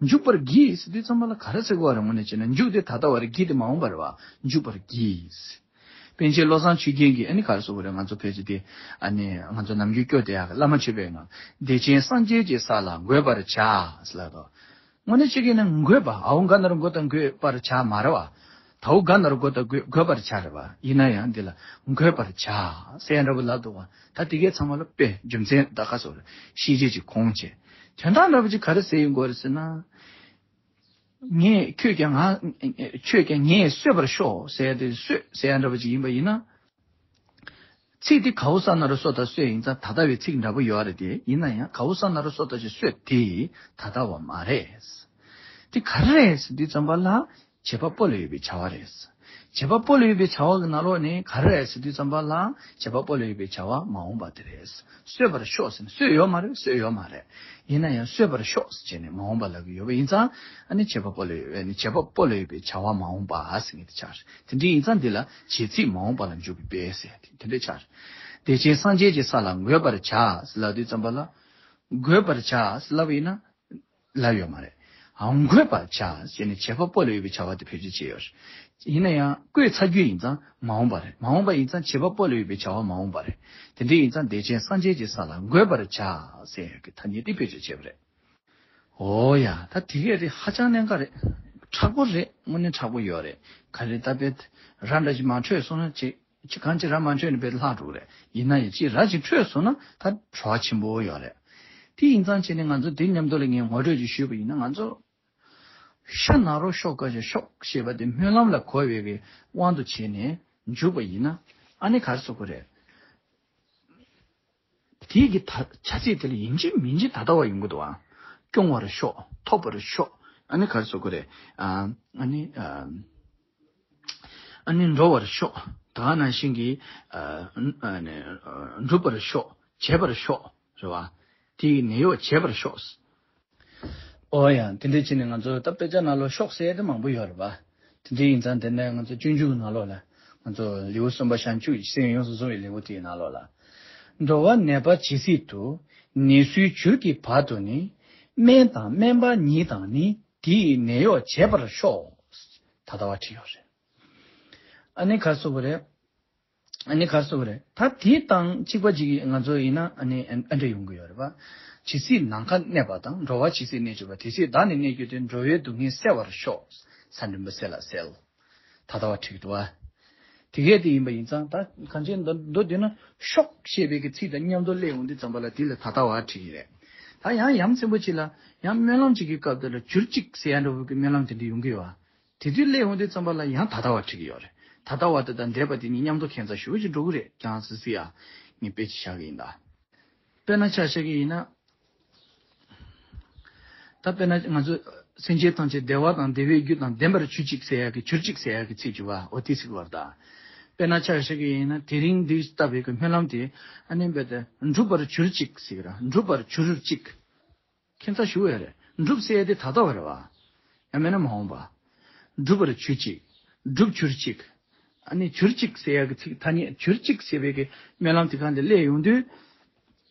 འཇུག་པར་བགྱི་ཟེར་དུས་ཙམ་པ་ལ་ག་རེ་ཟེར་དགོས་པ་རེད། དངོས་གནས་བྱས་ན་འཇུག་དེ་ད་ལྟ་བ་རེད། བགྱི་དེ་མ་འོངས་པ་རེད་བ། འཇུག་པར་བགྱི། པཎ་ཆེན་བློ་བཟང་ཆོས་རྒྱན་གྱིས་ཨ་ནི་ག་རེ་ཟེར་དགོས་རེད། ང་ཚོ་བོད་ཀྱི་དེ་ཨ་ནི་ང་ཚོ་ནམ་རྒྱུན་སྐྱོ་དེ་ཡག་གི་བླ་མ་མཆོད་པའི་ངང་བདེ་ཆེན་སངས་རྒྱས་ཀྱི་ས་ལ་འགོད་པར་བྱ་ཟེར་ལབ་འདུག་དངོས་གནས་བྱེད་ཀྱི་ན་འགོད་པ་ཨའོ་ག་ན་རོ་འགོད་དང་འགོད་པར་བྱ་མ་རེད་བ། དའོ་ག་ན་རོ་འགོད་དང་འགོད་འགོད་པར་བྱ་རེད་བ། ཡིན་ན་ཡང་འདི་ལ་འགོད་པར་བྱ་ཟེར་ཡ་འདྲ་པོ་ལབ་འདུག་བ། ད་དེ་གའི་ཚང་མ་ལ་དཔེ་རྒྱུ་མཚན་ད་ག་སོ་རེད། ཤེས་བྱེད་ཀྱི་ཁུངས་བྱས། དོན་དག་འདྲ་པོ་ཅིག་ག་རེ་ཟེར་ཡོང་དགོས་རེད་ཟེར་ན། ངས་ཁྱོད་ཀྱང་ང་ཁྱོད་ཀྱང་ངས་གསོད་པར་ཤོག་ཟེར་ཡ་དེ་གསོད་ཟེར་ཡ་འདྲ་པོ་ཅིག་ཡིན་པ་ཡིན་ན། ཚིག་དེ་གའོ་ས་ན་རོ་སོ་ད་གསོད་ཡིན་ཙང་ད་ལྟ་བའི་ཚིག་འདྲ་པོ་ཡོད་རེད་དེ། ཡིན་ན་ཡང་གའོ་ས་ན་རོ་སོ་ད་ཅིག་གསོད་དེ་ད་ལྟ་བ་མ་རེད། དེ་ག་རེ་རེད་ཟེར་དུས་ཙམ་པ་ལ་བྱེད་པ་པོ་ལ་ཡོད་པའི་བྱ་བ་རེད། བྱེད་པ་པོ་ལ་ཡོད་པའི་བྱ་བ་གི་ནང་ལོགས་ནས་ག་རེ་རེད་ཟེར་དུས་ཙམ་པ་ལ་བྱེད་པ་པོ་ལ་ཡོད་པའི་བྱ་བ་མ་འོངས་པ་དེ་རེད། གསོད་པར་ཤོག་ཟེར་ནས་གསོད་ཡོད་མ་རེད། གསོད་ཡོད་མ་རེད། ཡིན་ན་ཡང་གསོད་པར་ཤོག་ཟེར་བྱས་ནས་མ་འོངས་པ་ལབ་ཀྱི་ཡོད་པ་ཡིན་ཙང་ཨ་ནི་བྱེད་པ་པོ་ལ་ཡོད་པའི་བྱེད་པ་པོ་ལ་ཡོད་པའི་བྱ་བ་མ་འོངས་པ་ཟེར་མཁན་དེ་ཆགས་རེད། དེ་འདྲ་ཡིན་ཙང་འདི་ལ་བྱེད་ཚིག་མ་འོངས་པ་ལ་འཇུག་པའི་དཔེ་ཟེར་དེ་དེ་འདྲ་ཆགས་རེད། བདེ་ཆེན་སངས་རྒྱས་ཀྱི་ས་ལ་འགོད་པར་བྱ་ཟེར་ལབ་དུས་ཙམ་པ་ལ། འགོད་པར་བྱ་ཟེར་ལབ་པ་ཡིན་ན། ལབ་ཡོད་མ་རེད། འགོད་པར་བྱ་ཟེར་ནས་བྱེད་པ་པོ་ལ་ཡོད་པའི་བྱ་བ་དེ་བེད་སྤྱོད་བྱས་ཡོད་རེད། ཡིན་ན་ཡང་བཀོད་ཚར་རྒྱུ་ཡིན་ཙང་མ་འོངས་པ་རེད། མ་འོངས་པ་ཡིན་ཙང་བྱེད་པ་པོ་ལ་ཡོད་པའི་བྱ་བ་མ་འོངས་པ་རེད། དེ་འདྲ་ཡིན་ཙང་བདེ་ཆེན་སངས་རྒྱས་ཀྱི་ས་ལ་འགོད་པར་བྱ་ཟེར་ཡོད་ཀྱི་ཐ་སྙད་དེ་བེད་སྤྱོད་བྱས་པ་རེད། ཨོ་ཡ། ད་དེ་གས་རེད། ཧ་ཅང་གནད་འགག་རེད། མཁྲེགས་པོ་རེད། དངོས་གནས་མཁྲེགས་པོ་ཡོད་རེད། ག་རེ་ད་དཔེ་ར་འདྲ་ཞིག་མ་འཕྲོད་སོང་ན་ཅིག་ཅིག་གང་ཅི་ར་མ་འཕྲོད་ནས་དཔེ་ལྷག་འགྲོ་གི་རེད། ཡིན་ན་ཡང་ཅིག་ར་ཅིག་འཕྲོད་སོང་ན་ད་བྲོ་བ་ཆེན་པོ་ཡོད་རེད། དེ་ཡིན་ཙང་བྱས་ནས་ང་ཚོ་དེ་མཉམ་དུ་ལ་ངས་ངོ་སྤྲོད་ཅིག་ཞུས་པ་ཡིན་ན། ང་ཚོ་ཤ་ན་རོ་ཤོག་ག་ཞིག་ཤོག་ཞེས་པ་དེ་སྨོན་ལམ་ལ་གོ་བའི་གི་དབང་དུ་བྱས་ནས་འཇུག་པ་ཡིན་ན་ཨ་ནི་ག་རེ་ཟེར་དགོས་རེད། དེའི་གི་ད་བྱ་ཚིག་དེ་ལ་ཡིན་གཅིག་མིན་གཅིག་ད་ལྟ་བ་ཡོང་གི་འདུག་ཨ། སྐྱོང་བར་ཤོག་ཐོབ་པར་ཤོག་ཨ་ནི་ག་རེ་ཟེར་དགོས་རེད། ཨ་ཨ་ནི་ཨ་ཨ་ནི་འགྲོ་བར་ཤོག་ད་ག་ནང་བཞིན་གྱི་ཨ་ཨ་ནི་ཨ་འགྲུབ་པར་ཤོག་བྱེད་པར་ཤོག་རེད་བ། དེའི་ནད་གཡོག་བྱེད་པར་ཤོག་ཨོ་ཡ། དེ་འདྲ་བྱས་ནས་ང་ཚོ་ད་དཔེ་ཆ་ནང་ལོགས་ཤོག་ཟེར་ཡ་དེ་མང་པོ་ཡོད་རེད་པ། དེ་འདྲ་ཡིན་ཙང་དེ་ནས་ང་ཚོ་སྤྱོད་འཇུག་གི་ནང་ལོགས་ལ་ང་ཚོ་ལེའུ་གསུམ་པ་ཞང་བཅུ་ཡི་སེམས་ཡོངས་སུ་བཟུང་བའི་ལེའུ་དེའི་ནང་ལོགས་ལ། འགྲོ་བ་ནད་པ་ཇི་སྲིད་དུ། ནད་སོས་གྱུར་གྱི་བར་དུ་ནི། སྨན་དང་སྨན་པ་ཉིད་དང་ནི། དེ་ཡི་ནད་གཡོག་བྱེད་པར་ཤོག་ད་ལྟ་བ་བྲིས་ཡོད་རེད། ཨ་ནི་ག་རེ་ཟེར་དགོས་རེད། ཨ་ནི་ག་རེ་ཟེར་དགོས་རེད། ད་དེ་དང་གཅིག་པ་གཅིག་གི་ང་ཚོ་ཡིན་ན་ཨ་ནི་ཨ་འདྲ་ཡོང་གི་ཡོད་རེད་པ། ཇི་སྲིད་ནམ་མཁའ་གནས་པ་དང་། འགྲོ་བ་ཇི་སྲིད་གནས་གྱུར་པ། དེ་སྲིད་བདག་ནི་གནས་གྱུར་ཏེ། འགྲོ་བའི་སྡུག་བསྔལ་སེལ་བར་ཤོག་ས་འགྲེང་བུ་སེ་ལ་སེལ། ད་ལྟ་བ་བྲིས་འདུག་བ། དེ་གས་དེ་ཡིན་པ་ཡིན་ཙང་ད་གང་ཅི་མདོ་མདོ་འདི་ན་ཤོག་ཞེས་པའི་གི་ཚིག་དང་མཉམ་དུ་སླེབས་ཡོང་དུས་ཙམ་པ་ལ་དེ་ལ་ད་ལྟ་བ་བྲིས་ཀྱི་རེད། ད་ཡང་ཡ་མཚན་པོ་ཅིག་ལ་ཡང་སྨོན་ལམ་ཅིག་གི་སྐབས་དེ་ལ་གྱུར་ཅིག་ཟེར་ཡ་འདྲ་བོ་གི་སྨོན་ལམ་དེ་འདྲ་ཡོང་གི་ཡོད་བ། དེ་དུས་སླེབས་ཡོང་དུས་ཙམ་པ་ལ་ཡང་ད་ལྟ་བ་བྲིས་ཀྱི་ཡོད་རེད། ད་ལྟ་བ་དེ་དང་འདས་པ་དེ་གཉིས་མཉམ་དུ་ཁྱད་མཚར་ཞེ་པོ་ཅིག་འགྲོ་གི་རེད། ཀྱང་སི་སི་ཡ་ངས་དཔེ་ཅིག་བཞག་གི་ཡིན་ད། དཔེར་ན་ཆ་བཞག་གི་ཡིན་ན། ད་དཔེར་ན་ང་ཚོ་སེམས་ཅན་ཐམས་ཅད་བདེ་བ་དང་བདེ་བའི་རྒྱུ་དང་ལྡན་པར་གྱུར་ཅིག་ཟེར་ཡག་གི་གྱུར་ཅིག་ཟེར་ཡག་གི་ཚིག་གྱུར་བ་འོ་དེ་ཟེར་གྱི་ཡོད་རེད་ད། དཔེར་ན་ཆ་བཞག་གི་ཡིན་ན་དེ་རིང་འདི་ལྟ་བུའི་གི་སྨོན་ལམ་དེ་ཨ་ནི་རྦད་དེ་འགྲུབ་པར་གྱུར་ཅིག་ཟེར་གི་ར། འགྲུབ་པར་གྱུར་ཅིག་ཁྱད་མཚར་ཞེ་པོ་ཡོད་རེད། འགྲུབ་ཟེར་ཡ་དེ་ད་ལྟ་བ་རེད་བ། ཡང་མིན་ན་མ་འོངས་པ། འགྲུབ་པར་གྱུར་ཅིག་འགྲུབ་གྱུར་ཅིག་ཨ་ནི་གྱུར་ཅིག་ཟེར་ཡ་གི་ཚིག་ཐ་སྙད་གྱུར་ཅིག་ཟེར་བའི་གི་སྨོན་ལམ་དེ་གང་དེ་སླེབས་ཡོང་དུས།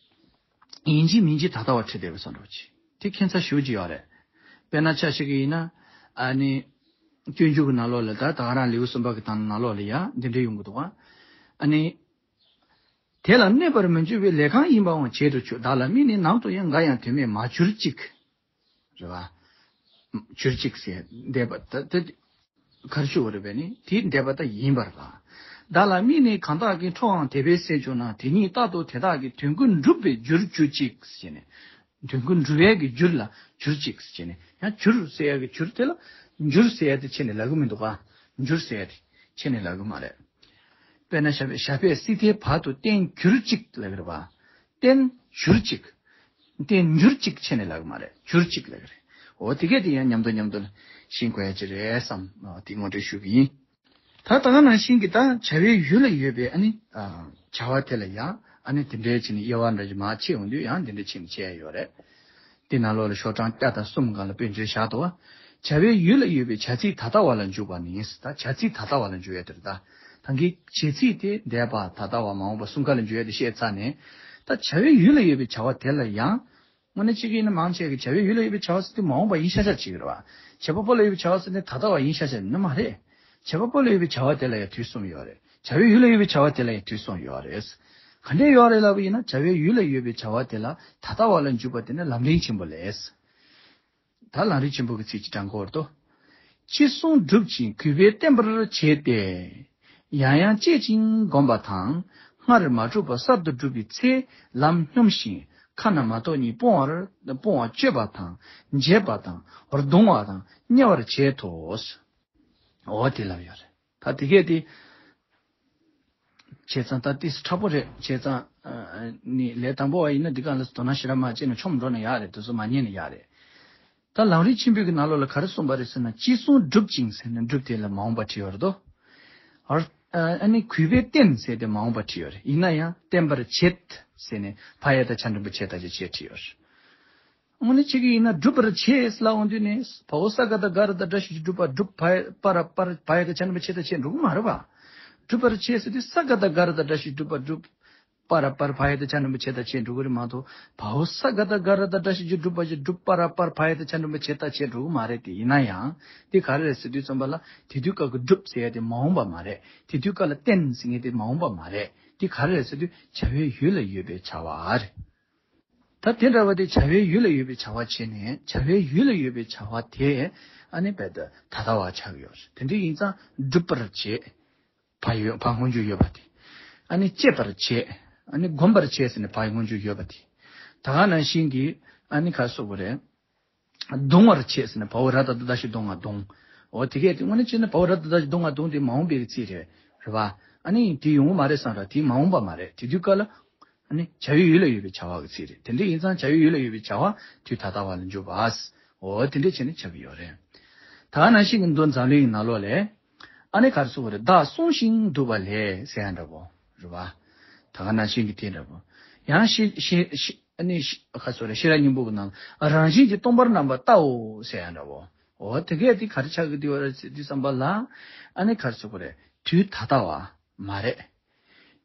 ཡིན་གཅིག་མིན་གཅིག་ད་ལྟ་བ་ཁྲིད་བསྡད་པའི་བསམ་འགྲུབ་ཅིག་དེ་ཁྱད་མཚར་ཞེ་པོ་ཅིག་ཡོད་རེད། དཔེར་ན་ཆ་བཞག་གི་ཡིན་ན། ཨ་ནི། སྤྱོད་འཇུག་གི་ནང་ལོགས་ལ་ད་ད་ག་རང་ལེའུ་གསུམ་པ་གི་དང་ནང་ལོགས་ལ་ཡ་འདི་འདྲ་ཡོང་གི་འདུག་ཨ། ཨ་ནི། དེ་ལ་གནོད་པར་མི་འགྱུར་བའི་ལས་གང་ཡིན་པའང་བྱེད་དུ་ཆུག་བདག་ལ་དམིགས་ནས་ནམ་དུ་ཡང་འགའ་ཡང་དོན་མེད་མ་གྱུར་ཅིག་རེད་བ། གྱུར་ཅིག་ཟེར་འདས་པ་ད་ད་གར་ཞུ་བ་རེད་པས་ནི་དེའི་འདས་པ་ད་ཡིན་པར་བ། བདག་ལ་དམིགས་ནས་གང་དག་གིས་ཁྲོའང་དད་པས་སེལ་བྱུང་ན། དེ་ཉིད་རྟག་ཏུ་དེ་དག་གི་དོན་ཀུན་འགྲུབ་པའི་རྒྱུར་གྱུར་ཅིག་ཟེར་ནས། དོན་ཀུན་འགྲུབ་པའི་གི་རྒྱུར་ལ་གྱུར་ཅིག་ཟེར་ནས་ཡང་གྱུར་ཟེར་ཡ་གི་གྱུར་དེ་ལ་འགྱུར་ཟེར་ཡ་དེ་ཁྱེད་ནས་ལབ་གི་མི་འདུག་ག་འགྱུར་ཟེར་ཡ་དེ་ཁྱེད་ནས་ལབ་གི་མ་རེད། དཔེར་ན་ཞབས་པད་ཞབས་པད་སྲིད་མཐའི་བར་དུ་བརྟན་གྱུར་ཅིག་ལབ་ཀྱི་རེད་པ། བརྟན་གྱུར་ཅིག་བརྟན་གྱུར་ཅིག་ཁྱེད་ནས་ལབ་ཀྱི་མ་རེད། གྱུར་ཅིག་ལབ་ཀྱི་རེད། འོ་དེ་གས་དེ་ཡང་མཉམ་དུ་མཉམ་དུ་ཤེས་དགོས་ཡ་ཅིག་རེད་བསམ། འོ་དེ་ངོ་སྤྲོད་ཞུ་གི་ཡིན། ད་ད་ག་ནང་བཞིན་གྱི་ད་བྱ་བའི་ཡུལ་ལ་ཡོད་པའི་ཨ་ནི་བྱ་བ་དེ་ལ་ཡང་ཨ་ནི་དེ་འདྲའི་ཕྱིན་ནས་དབྱེ་བ་འདྲ་ཞིག་མར་ཕྱེ་ཡོང་དུས་ཡང་དེ་འདྲའི་ཕྱིན་ནས་ཕྱེ་ཡ་ཡོད་རེད། དེ་ནང་ལོགས་ལ་ཤོག་གྲངས་བརྒྱ་དང་གསུམ་སྒང་ལ་དཔེ་མཛོད་བཞག་འདུག་བ། བྱ་བའི་ཡུལ་ལ་ཡོད་པའི་བྱ་ཚིག་ད་ལྟ་བ་ལ་འཇུག་པ་ནི། ད་བྱ་ཚིག་ད་ལྟ་བ་ལ་འཇུག་ཡ་དེ་རེད་ད། ད་གིན་བྱེད་ཚིག་དེ་འདས་པ་ད་ལྟ་བ་མ་འོངས་པ་གསུམ་ཀ་ལ་འཇུག་ཡ་དེ་བཤད་ཚར་ནས། ད་བྱ་བའི་ཡུལ་ལ་ཡོད་པའི་བྱ་བ་དེ་ལ་ཡང་། དངོས་གནས་གཅིག་ཡིན་ན་མང་ཆེ་གི་བྱ་བའི་ཡུལ་ལ་ཡོད་པའི་བྱ་བ་ཟེར་དུས་མ་འོངས་པ་ཡིན་ཤག་ཤག་བྱེད་ཀྱི་རེད་བ། བྱེད་པ་པོ་ལ་ཡོད་པའི་བྱ་བ་ཟེར་ནས་ད་ལྟ་བ་ཡིན་ཤག་ཤག་ཡིན་ནི་མ་རེད། བྱེད་པ་པོ་ལ་ཡོད་པའི་བྱ་བ་དེ་ལ་ཡང་དུས་གསུམ་ཡོད་རེད། བྱ་བའི་ཡུལ་ལ་ཡོད་པའི་བྱ་བ་དེ་ལ་ཡང་དུས་གསུམ་ཡོད་རེད། ག་འདྲས་ཡོད་རེད་ལབ་པ་ཡིན་ན་བྱ་བའི་ཡུལ་ལ་ཡོད་པའི་བྱ་བ་དེ་ལ་ད་ལྟ་བ་ལ་འཇུག་པ་དེ་ནི་ལམ་རིམ་ཆེན་པོ་ལས། ད་ལམ་རིམ་ཆེན་པོ་གི་ཚིག་ཅིག་དྲང་གོ་རེད་དོ། ཅི་གསུང་སྒྲུབ་ཅིང་གུས་པས་བརྟན་པར་བྱས་ཏེ། ཡང་ཡང་དཔྱད་ཅིང་བསྒོམ་པ་དང་། སྔར་མ་གྲུབ་པ་གསར་དུ་སྒྲུབ་པའི་ཚེ་ལམ་སྙོམས་ཤིང་ཁ་ན་མ་ཐོ་གཉིས་སྤོང་བར་སྤོང་བར་སྤྱོད་པ་དང་འབྱེད་པ་དང་རྡུང་བ་དང་དམྱལ་བར་བྱེད་དོ། འོ་དེ་ལབ་ཡོད་རེད། ད་དེ་གས་དེ། བྱས་ཙང་ད་ཏིས་དྲག་པོ་རེད། བྱས་ཙང་ནི་ལས་དང་པོ་བ་ཡིན་ན་འདི་ག་ལ་དོ་སྣང་ཞེ་དྲག་མ་བྱས་ན་ཆོམ་འགྲོ་ན་ཡག་རེད། དེ་ཚོ་མ་ཉན་ན་ཡག་རེད། ད་ལམ་རིམ་ཆེན་པོའི་གི་ནང་ལོགས་ལ་ག་རེ་གསུངས་པ་རེད་ཟེར་ན་ཅི་གསུང་སྒྲུབ་ཅིང་ཟེར་ན་སྒྲུབ་དེ་ལ་མ་འོངས་པ་བྲིས་ཡོད་རེད་དོ། ཨ་ནི་གུས་པས་བརྟན་ཟེར་དེ་མ་འོངས་པ་བྲིས་ཡོད་རེད། ཡིན་ན་ཡང་བརྟན་པར་བྱེད་ཟེར་ནས་ཕ་ཡ་ད་ཆ་འགྲེང་བུ་བྱེད་ད་ཅེས་བྲིས་ཡོད་རེད། དངོས་གནས་བྱེད་ཀྱི་ཡིན་ན་སྒྲུབ་པར་བྱེད་ལབ་འོང་དུས་ནི་བའོ་ས་ག་ད་ག་ར་ད་བཀྲ་ཤིས་ཀྱིས་སྒྲུབ་པ་སྒྲུབ་ཕ་ཡ་པ་ར་པར་ཕ་ཡ་ད་ཆ་འགྲེང་བུ་བྱེད་ད་བྱེད་འགྲོ་གི་མ་རེད་པ། སྒྲུབ་པར་བྱེད་ཟེར་དུས་ས་ག་ད་ག་ར་ད་བཀྲ་ཤིས་སྒྲུབ་པ་སྒྲུབ། པ་ར་པར་ཕ་ཡ་ད་ཆ་འགྲེང་བུ་བྱེད་ད་བྱེད་འགྲོ་གི་རེད་མ་གཏོགས་བའོ་ས་ག་ད་ག་ར་ད་བཀྲ་ཤིས་ཀྱིས་སྒྲུབ་པ་ཞིག་སྒྲུབ་པ་ར་པར་ཕ་ཡ་ད་ཆ་འགྲེང་བུ་བྱེད་ད་བྱེད་འགྲོ་གི་མ་རེད་དེ། ཡིན་ན་ཡང་དེ་ག་རེ་རེད་ཟེར་དུས་ཙམ་པ་ལ་དེ་དུས་སྐབས་ཀྱི་སྒྲུབ་ཟེར་ཡ་དེ་མ་འོངས་པ་མ་རེད། དེ་དུས་སྐབས་ལ་བརྟན་ཟེར་མཁན་དེ་མ་འོངས་པ་མ་རེད། དེ་ག་རེ་རེད་ཟེར་དུས་བྱ་བའི་ཡུལ་ལ་ཡོད་པའི་བྱ་བ་རེད། ད་དེ་འདྲ་བ་དེ་བྱ་བའི་ཡུལ་ལ་ཡོད་པའི་བྱ་བ་བྱས་ནས་བྱ་བའི་ཡུལ་ལ་ཡོད་པའི་བྱ་བ་དེ་ཨ་ནི་རྦད་དེ་ད་ལྟ་བ་ཆགས་ཀྱི་ཡོད་རེད། དེ་འདྲ་ཡིན་ཙང་སྒྲུབ་པར་བྱེད། བ་ཡོད་བ་སྔོན་འཇུག་ཡོད་པ་དེ། ཨ་ནི་དཔྱད་པར་བྱེད། ཨ་ནི་བསྒོམ་པར་བྱེད་ཟེར་ནས་བ་སྔོན་འཇུག་ཡོད་པ་དེ། ད་ག་ནང་བཞིན་གྱི་ཨ་ནི་ག་རེ་ཟེར་དགོས་རེད། རྡུང་བར་བྱེད་ཟེར་ནས་བའོ་ར་ད་ད་ད་ཞིག་རྡུང་ང་རྡུང་། འོ་དེ་གས་དེ་དངོས་གནས་བྱས་ན་བའོ་ར་ད་ད་ཞིག་རྡུང་ང་རྡུང་དེ་མ་འོངས་པའི་ཚིག་རེད། རེད་བ། ཨ་ནི་དེ་ཡོང་གི་མ་རེད་བསམ་ར་དེ་མ་འོངས་པ་མ་རེད། དེ་དུས་སྐབས་ལ། ཨ་ནི་བྱ་བའི་ཡུལ་ལ་ཡོད་པའི་བྱ་བ་གི་ཚིག་རེད། དེ་འདྲ་ཡིན་ཙང་བྱ་བའི་ཡུལ་ལ་ཡོད་པའི་བྱ་བ་དུས་ད་ལྟ་བ་ལ་འཇུག་པ། འོ་དེ་འདྲ་བྱས་ནས་ཆགས་ཀྱི་ཡོད་རེད། ད་ག་ནང་བཞིན་གྱི་མདོ་འཛམ་གླིང་གི་ནང་ལོགས་ལས། ཨ་ནི་ག་རེ་ཟེར་དགོས་རེད། བདག་བསྲུང་ཞིང་འདུག་པ་ལས་ཟེར་ཡ་འདྲ་པོ། རེད་བ། ད་ག་ནང་བཞིན་གྱི་དེ་འདྲ་པོ། ཡང་ཤི་ཤི་ཤི། ཨ་ནི་ཤི- ཁ་སོ་རེ་ཤེས་རབ་སྙིང་པོ་གི་ནང་ལ་རང་བཞིན་གྱིས་སྟོང་པར་རྣམ་པར་བལྟའོ་ཟེར་ཡ་འདྲ་བོ། འོ་དེ་གས་དེ་ག་རེ་ཆགས་ཀྱི་འདུག་རེད་ཟེར་དུས་ཙམ་པ་ལ། ཨ་ནི་ག་རེ་ཟེར་དགོས་རེད། དུས་ད་ལྟ་བ་མ་རེད།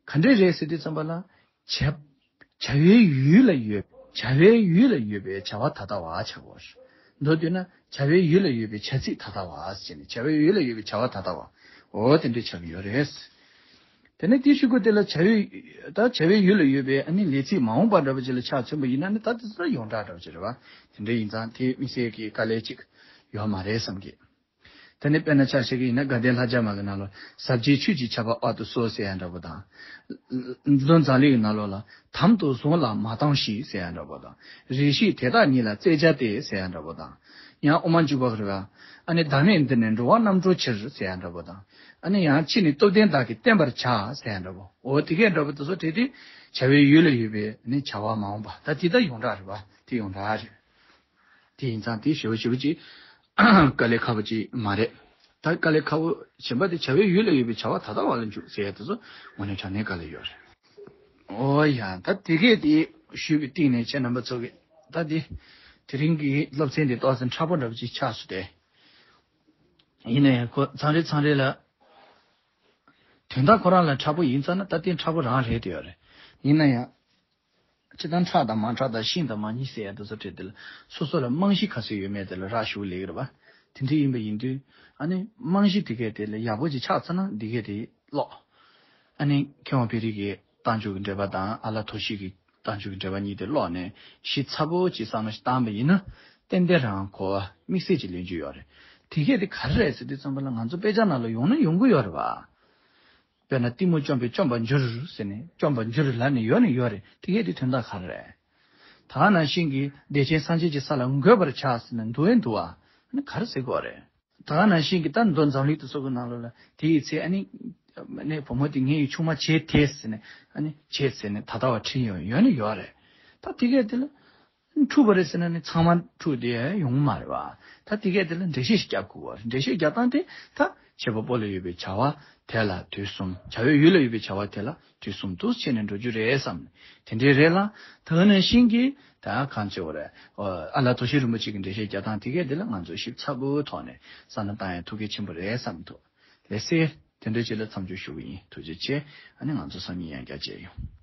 ག་འདྲས་རེད་ཟེར་དུས་ཙམ་པ་ལ། བྱ- བྱ་བའི་ཡུལ་ལ་ཡོད། བྱ་བའི་ཡུལ་ལ་ཡོད་པའི་བྱ་བ་ད་ལྟ་བ་ཆགས་པ་རེད། མདོར་བསྡུས་ན་བྱ་བའི་ཡུལ་ལ་ཡོད་པའི་བྱ་ཚིག་ད་ལྟ་བ་ཟེར་ནས་བྱ་བའི་ཡུལ་ལ་ཡོད་པའི་བྱ་བ་ད་ལྟ་བ། འོ་དེ་འདྲས་ཆགས་ཀྱི་ཡོད་རེད། དེ་ནས་དེའི་གཞུག་གུ་དེ་ལ་བྱ་བའི- ད་བྱ་བའི་ཡུལ་ལ་ཡོད་པའི་ཨ་ནི་ལས་ཚིག་མ་འོངས་པ་འདྲ་པོ་ཅིག་ལ་ཆ་མཚོན་པ་ཡིན་ན་ནི་ད་དེ་ཚོ་ཡོངས་གྲགས་འདྲ་པོ་ཅིག་རེད་བ། དེ་འདྲ་ཡིན་ཙང་དེ་དམིགས་བསལ་གྱི་དཀའ་ལས་ཅིག་ཡོད་མ་རེད་བསམ་གི། དེ་ནས་དཔེར་ན་ཆ་བཞག་གི་ཡིན་ན་དགའ་ལྡན་ལྷ་བརྒྱ་མ་གི་ནང་ལ་ཟབ་རྒྱས་ཆོས་ཀྱི་ཆར་པ་དབར་དུ་གསོལ་ཟེར་ཡ་འདྲ་པོ་དང་། མདོ་མཛངས་བླུན་གྱི་ནང་ལོགས་ལ་དམ་དུ་བཟུང་ལ་མ་བཏང་ཞིག་ཟེར་ཡ་འདྲ་པོ་དང་། རེ་ཞིག་དེ་དག་ཉིད་ལ་རྩེ་བྱ་སྟེ་ཟེར་ཡ་འདྲ་པོ་དང་། ཡང་དབུ་མ་འཇུག་པ་རེད་བ། ཨ་ནི་བདག་མེད་འདི་ནི་འགྲོ་བ་རྣམ་གྲོལ་ཕྱིར་ཟེར་ཡ་འདྲ་པོ་དང་། ཨ་ནི་ཡང་ཕྱིས་ནས་སྟོབས་ལྡན་དག་གིས་བསྟན་པར་བྱ་ཟེར་ཡ་འདྲ་པོ། འོ་དེ་གས་འདྲ་པོ་དེ་ཚོ་བྲིས་ཏེ་བྱ་བའི་ཡུལ་ལ་ཡོད་པའི་ནི་བྱ་བ་མ་འོངས་པ་ད་དེ་ད་ཡོངས་གྲགས་རེད་བ། དེ་ཡོངས་གྲགས་རེད། དེ་ཡིན་ཙང་དེ་ཞེ་པོ་ཞེ་པོ་ཅིག་དཀའ་ལས་ཁག་པོ་ཅིག་མ་རེད། ད་དཀའ་ལས་ཁག་པོ་གཞན་པ་དེ་བྱ་བའི་ཡུལ་ལ་ཡོད་པའི་བྱ་བ་ད་ལྟ་བ་ལ་འཇུག་ཟེར་ཡ་དེ་ཚོ་དངོས་གནས་དྲང་གནས་དཀའ་ལས་ཡོད་རེད། ཨོ་ཡ། ད་དེ་གས་དེ་ཞུས་པའི་སྟེང་ནས་ཁྱེད་རྣམ་པ་ཚོ་གིས་ད་དེ་དེ་རིང་གི་སློབ་ཚན་དེ་ཏོག་ཙམ་ཕྲ་པོ་འདྲ་པོ་ཅིག་ཆགས་སོང་སྟེ། ཡིན་ན་ཡང་ཁོ་མཚམས་རེ་མཚམས་རེ་ལ་དོན་དག་ཁོ་རང་ལ་ཕྲ་པོ་ཡིན་ཙང་ན་ད་དེ་ཕྲ་པོ་རང་རེད་དེ་ཡོད་རེད། ཡིན་ན་ཡང་། སྤྱིར་བཏང་ཁྲག་དང་མ་ཁྲག་དང་ཤིང་དང་མ་སྙི་ཟེར་ཡ་དེ་ཚོ་བྲིས་དེ་ལ་སོ་སོ་ལ་རྨང་གཞི་ག་ཚོད་ཡོད་མེད་དེ་ལ་རག་ཞུ་ལེགས་རེད་པ། དེ་འདྲ་ཡིན་པ་ཡིན་དུས་ཨ་ནི་རྨང་གཞི་དེ་གས་དེ་ལ་ཡག་པོ་ཅིག་ཆགས་ཚར་ན་འདི་གས་དེ་ཀློག་ཨ་ནི་མཁས་དབང་བེ་རི་གི་རྟགས་འཇུག་གི་འགྲེལ་པ་དང་ཨ་ལ་དོ་ཤི་གི་རྟགས་འཇུག་གི་འགྲེལ་པ་གཉིས་དེ་ཀློག་ནས་ཞིབ་ཚགས་པོ་ཅིག་བསམ་བློ་ཞིག་བཏང་པ་ཡིན་ན་ཏན་ཏན་རང་གོ་བ་དམིགས་བསལ་ཅིག་ལེན་རྒྱུ་ཡོད་རེད། དེ་གས་དེ་ག་རེ་རེད་ཟེར་དུས་ཙམ་པ་ལ་ང་ཚོ་དཔེ་ཆ་ནང་ལ་ཡོང་ན་ཡོང་གི་ཡོད་རེད་པ། དཔེར་ན་གཏི་མུག་བཅོམ་པས་བཅོམ་པར་འགྱུར་ཟེར་ནས་བཅོམ་པར་འགྱུར་ལབ་ནས་ཡོད་ནི་ཡོད་རེད། དེ་གས་དེ་དོན་དག་ག་རེ་རེད། ད་ག་ནང་བཞིན་གྱི་བདེ་ཆེན་སངས་རྒྱས་ཀྱི་ས་ལ་འགོད་པར་བྱ་ཟེར་ནས་འདུག་ཨེ་འདུག་ཨ། ཨ་ནི་ག་རེ་ཟེར་དགོས་རེད། ད་ག་ནང་བཞིན་གྱི་ད་མདོ་མཛངས་བླུན་དེ་ཚོ་གི་ནང་ལོགས་ལ་དེ་ཡི་ཚེ་ཨ་ནི་ནས་བུ་མོ་དེ་ངའི་ཆུང་མ་བྱེད་དེ་ཟེར་ནས་ཨ་ནི་བྱེད་ཟེར་ནས་ད་ལྟ་བ་ཁྲིད་ཡོང་ཡོད་ནི་ཡོད་རེད། ད་དེ་གས་དེ་ལ། འཁྲུག་པ་རེད་ཟེར་ན་ནི་ཚང་མ་འཁྲུག་དེ་ཡོང་མ་རེད་བ། ད་དེ་གས་དེ་ལ་འགྲེལ་བཤད་ཞིག་རྒྱག་དགོས་བ། འགྲེལ་བཤད་རྒྱག་སྟངས་དེ་ད་བྱེད་པ་པོ་ལ་ཡོད་པའི་བྱ་བ་དེ་ལ་དུས་གསུམ། བྱ་བའི་ཡུལ་ལ་ཡོད་པའི་བྱ་བ་དེ་ལ་དུས་གསུམ་དུ་བྱས་ནས་འགྲོ་རྒྱུ་རེད་བསམ། དེ་འདྲའི་རེད་ལ། ད་ག་ནང་བཞིན་གྱི་ད་གང་བྱེད་བ་རེད། ཨ་ལ་དོ་ཤལ་རིན་པོ་ཆེ་གི་འགྲེལ་བཤད་རྒྱག་སྟངས་དེ་གས་དེ་ལ་ང་ཚོ་ཞིབ་ཚགས་པོའི་ཐོག་ནས་བསམ་བློ་བཏང་ཡ་ཐུགས་གལ་ཆེན་པོ་རེད་བསམ་འདུག་ལགས་སེ། དེ་འདྲ་ཅིག་ལ་མཚམས་འཇོག་ཞུ་གི་ཡིན། ཐུགས་རྗེ་ཆེ། ཨ་ནི་ང་ཚོ་སང་ཉིན་ཡང་བསྐྱར་མཇལ་ཡོང་།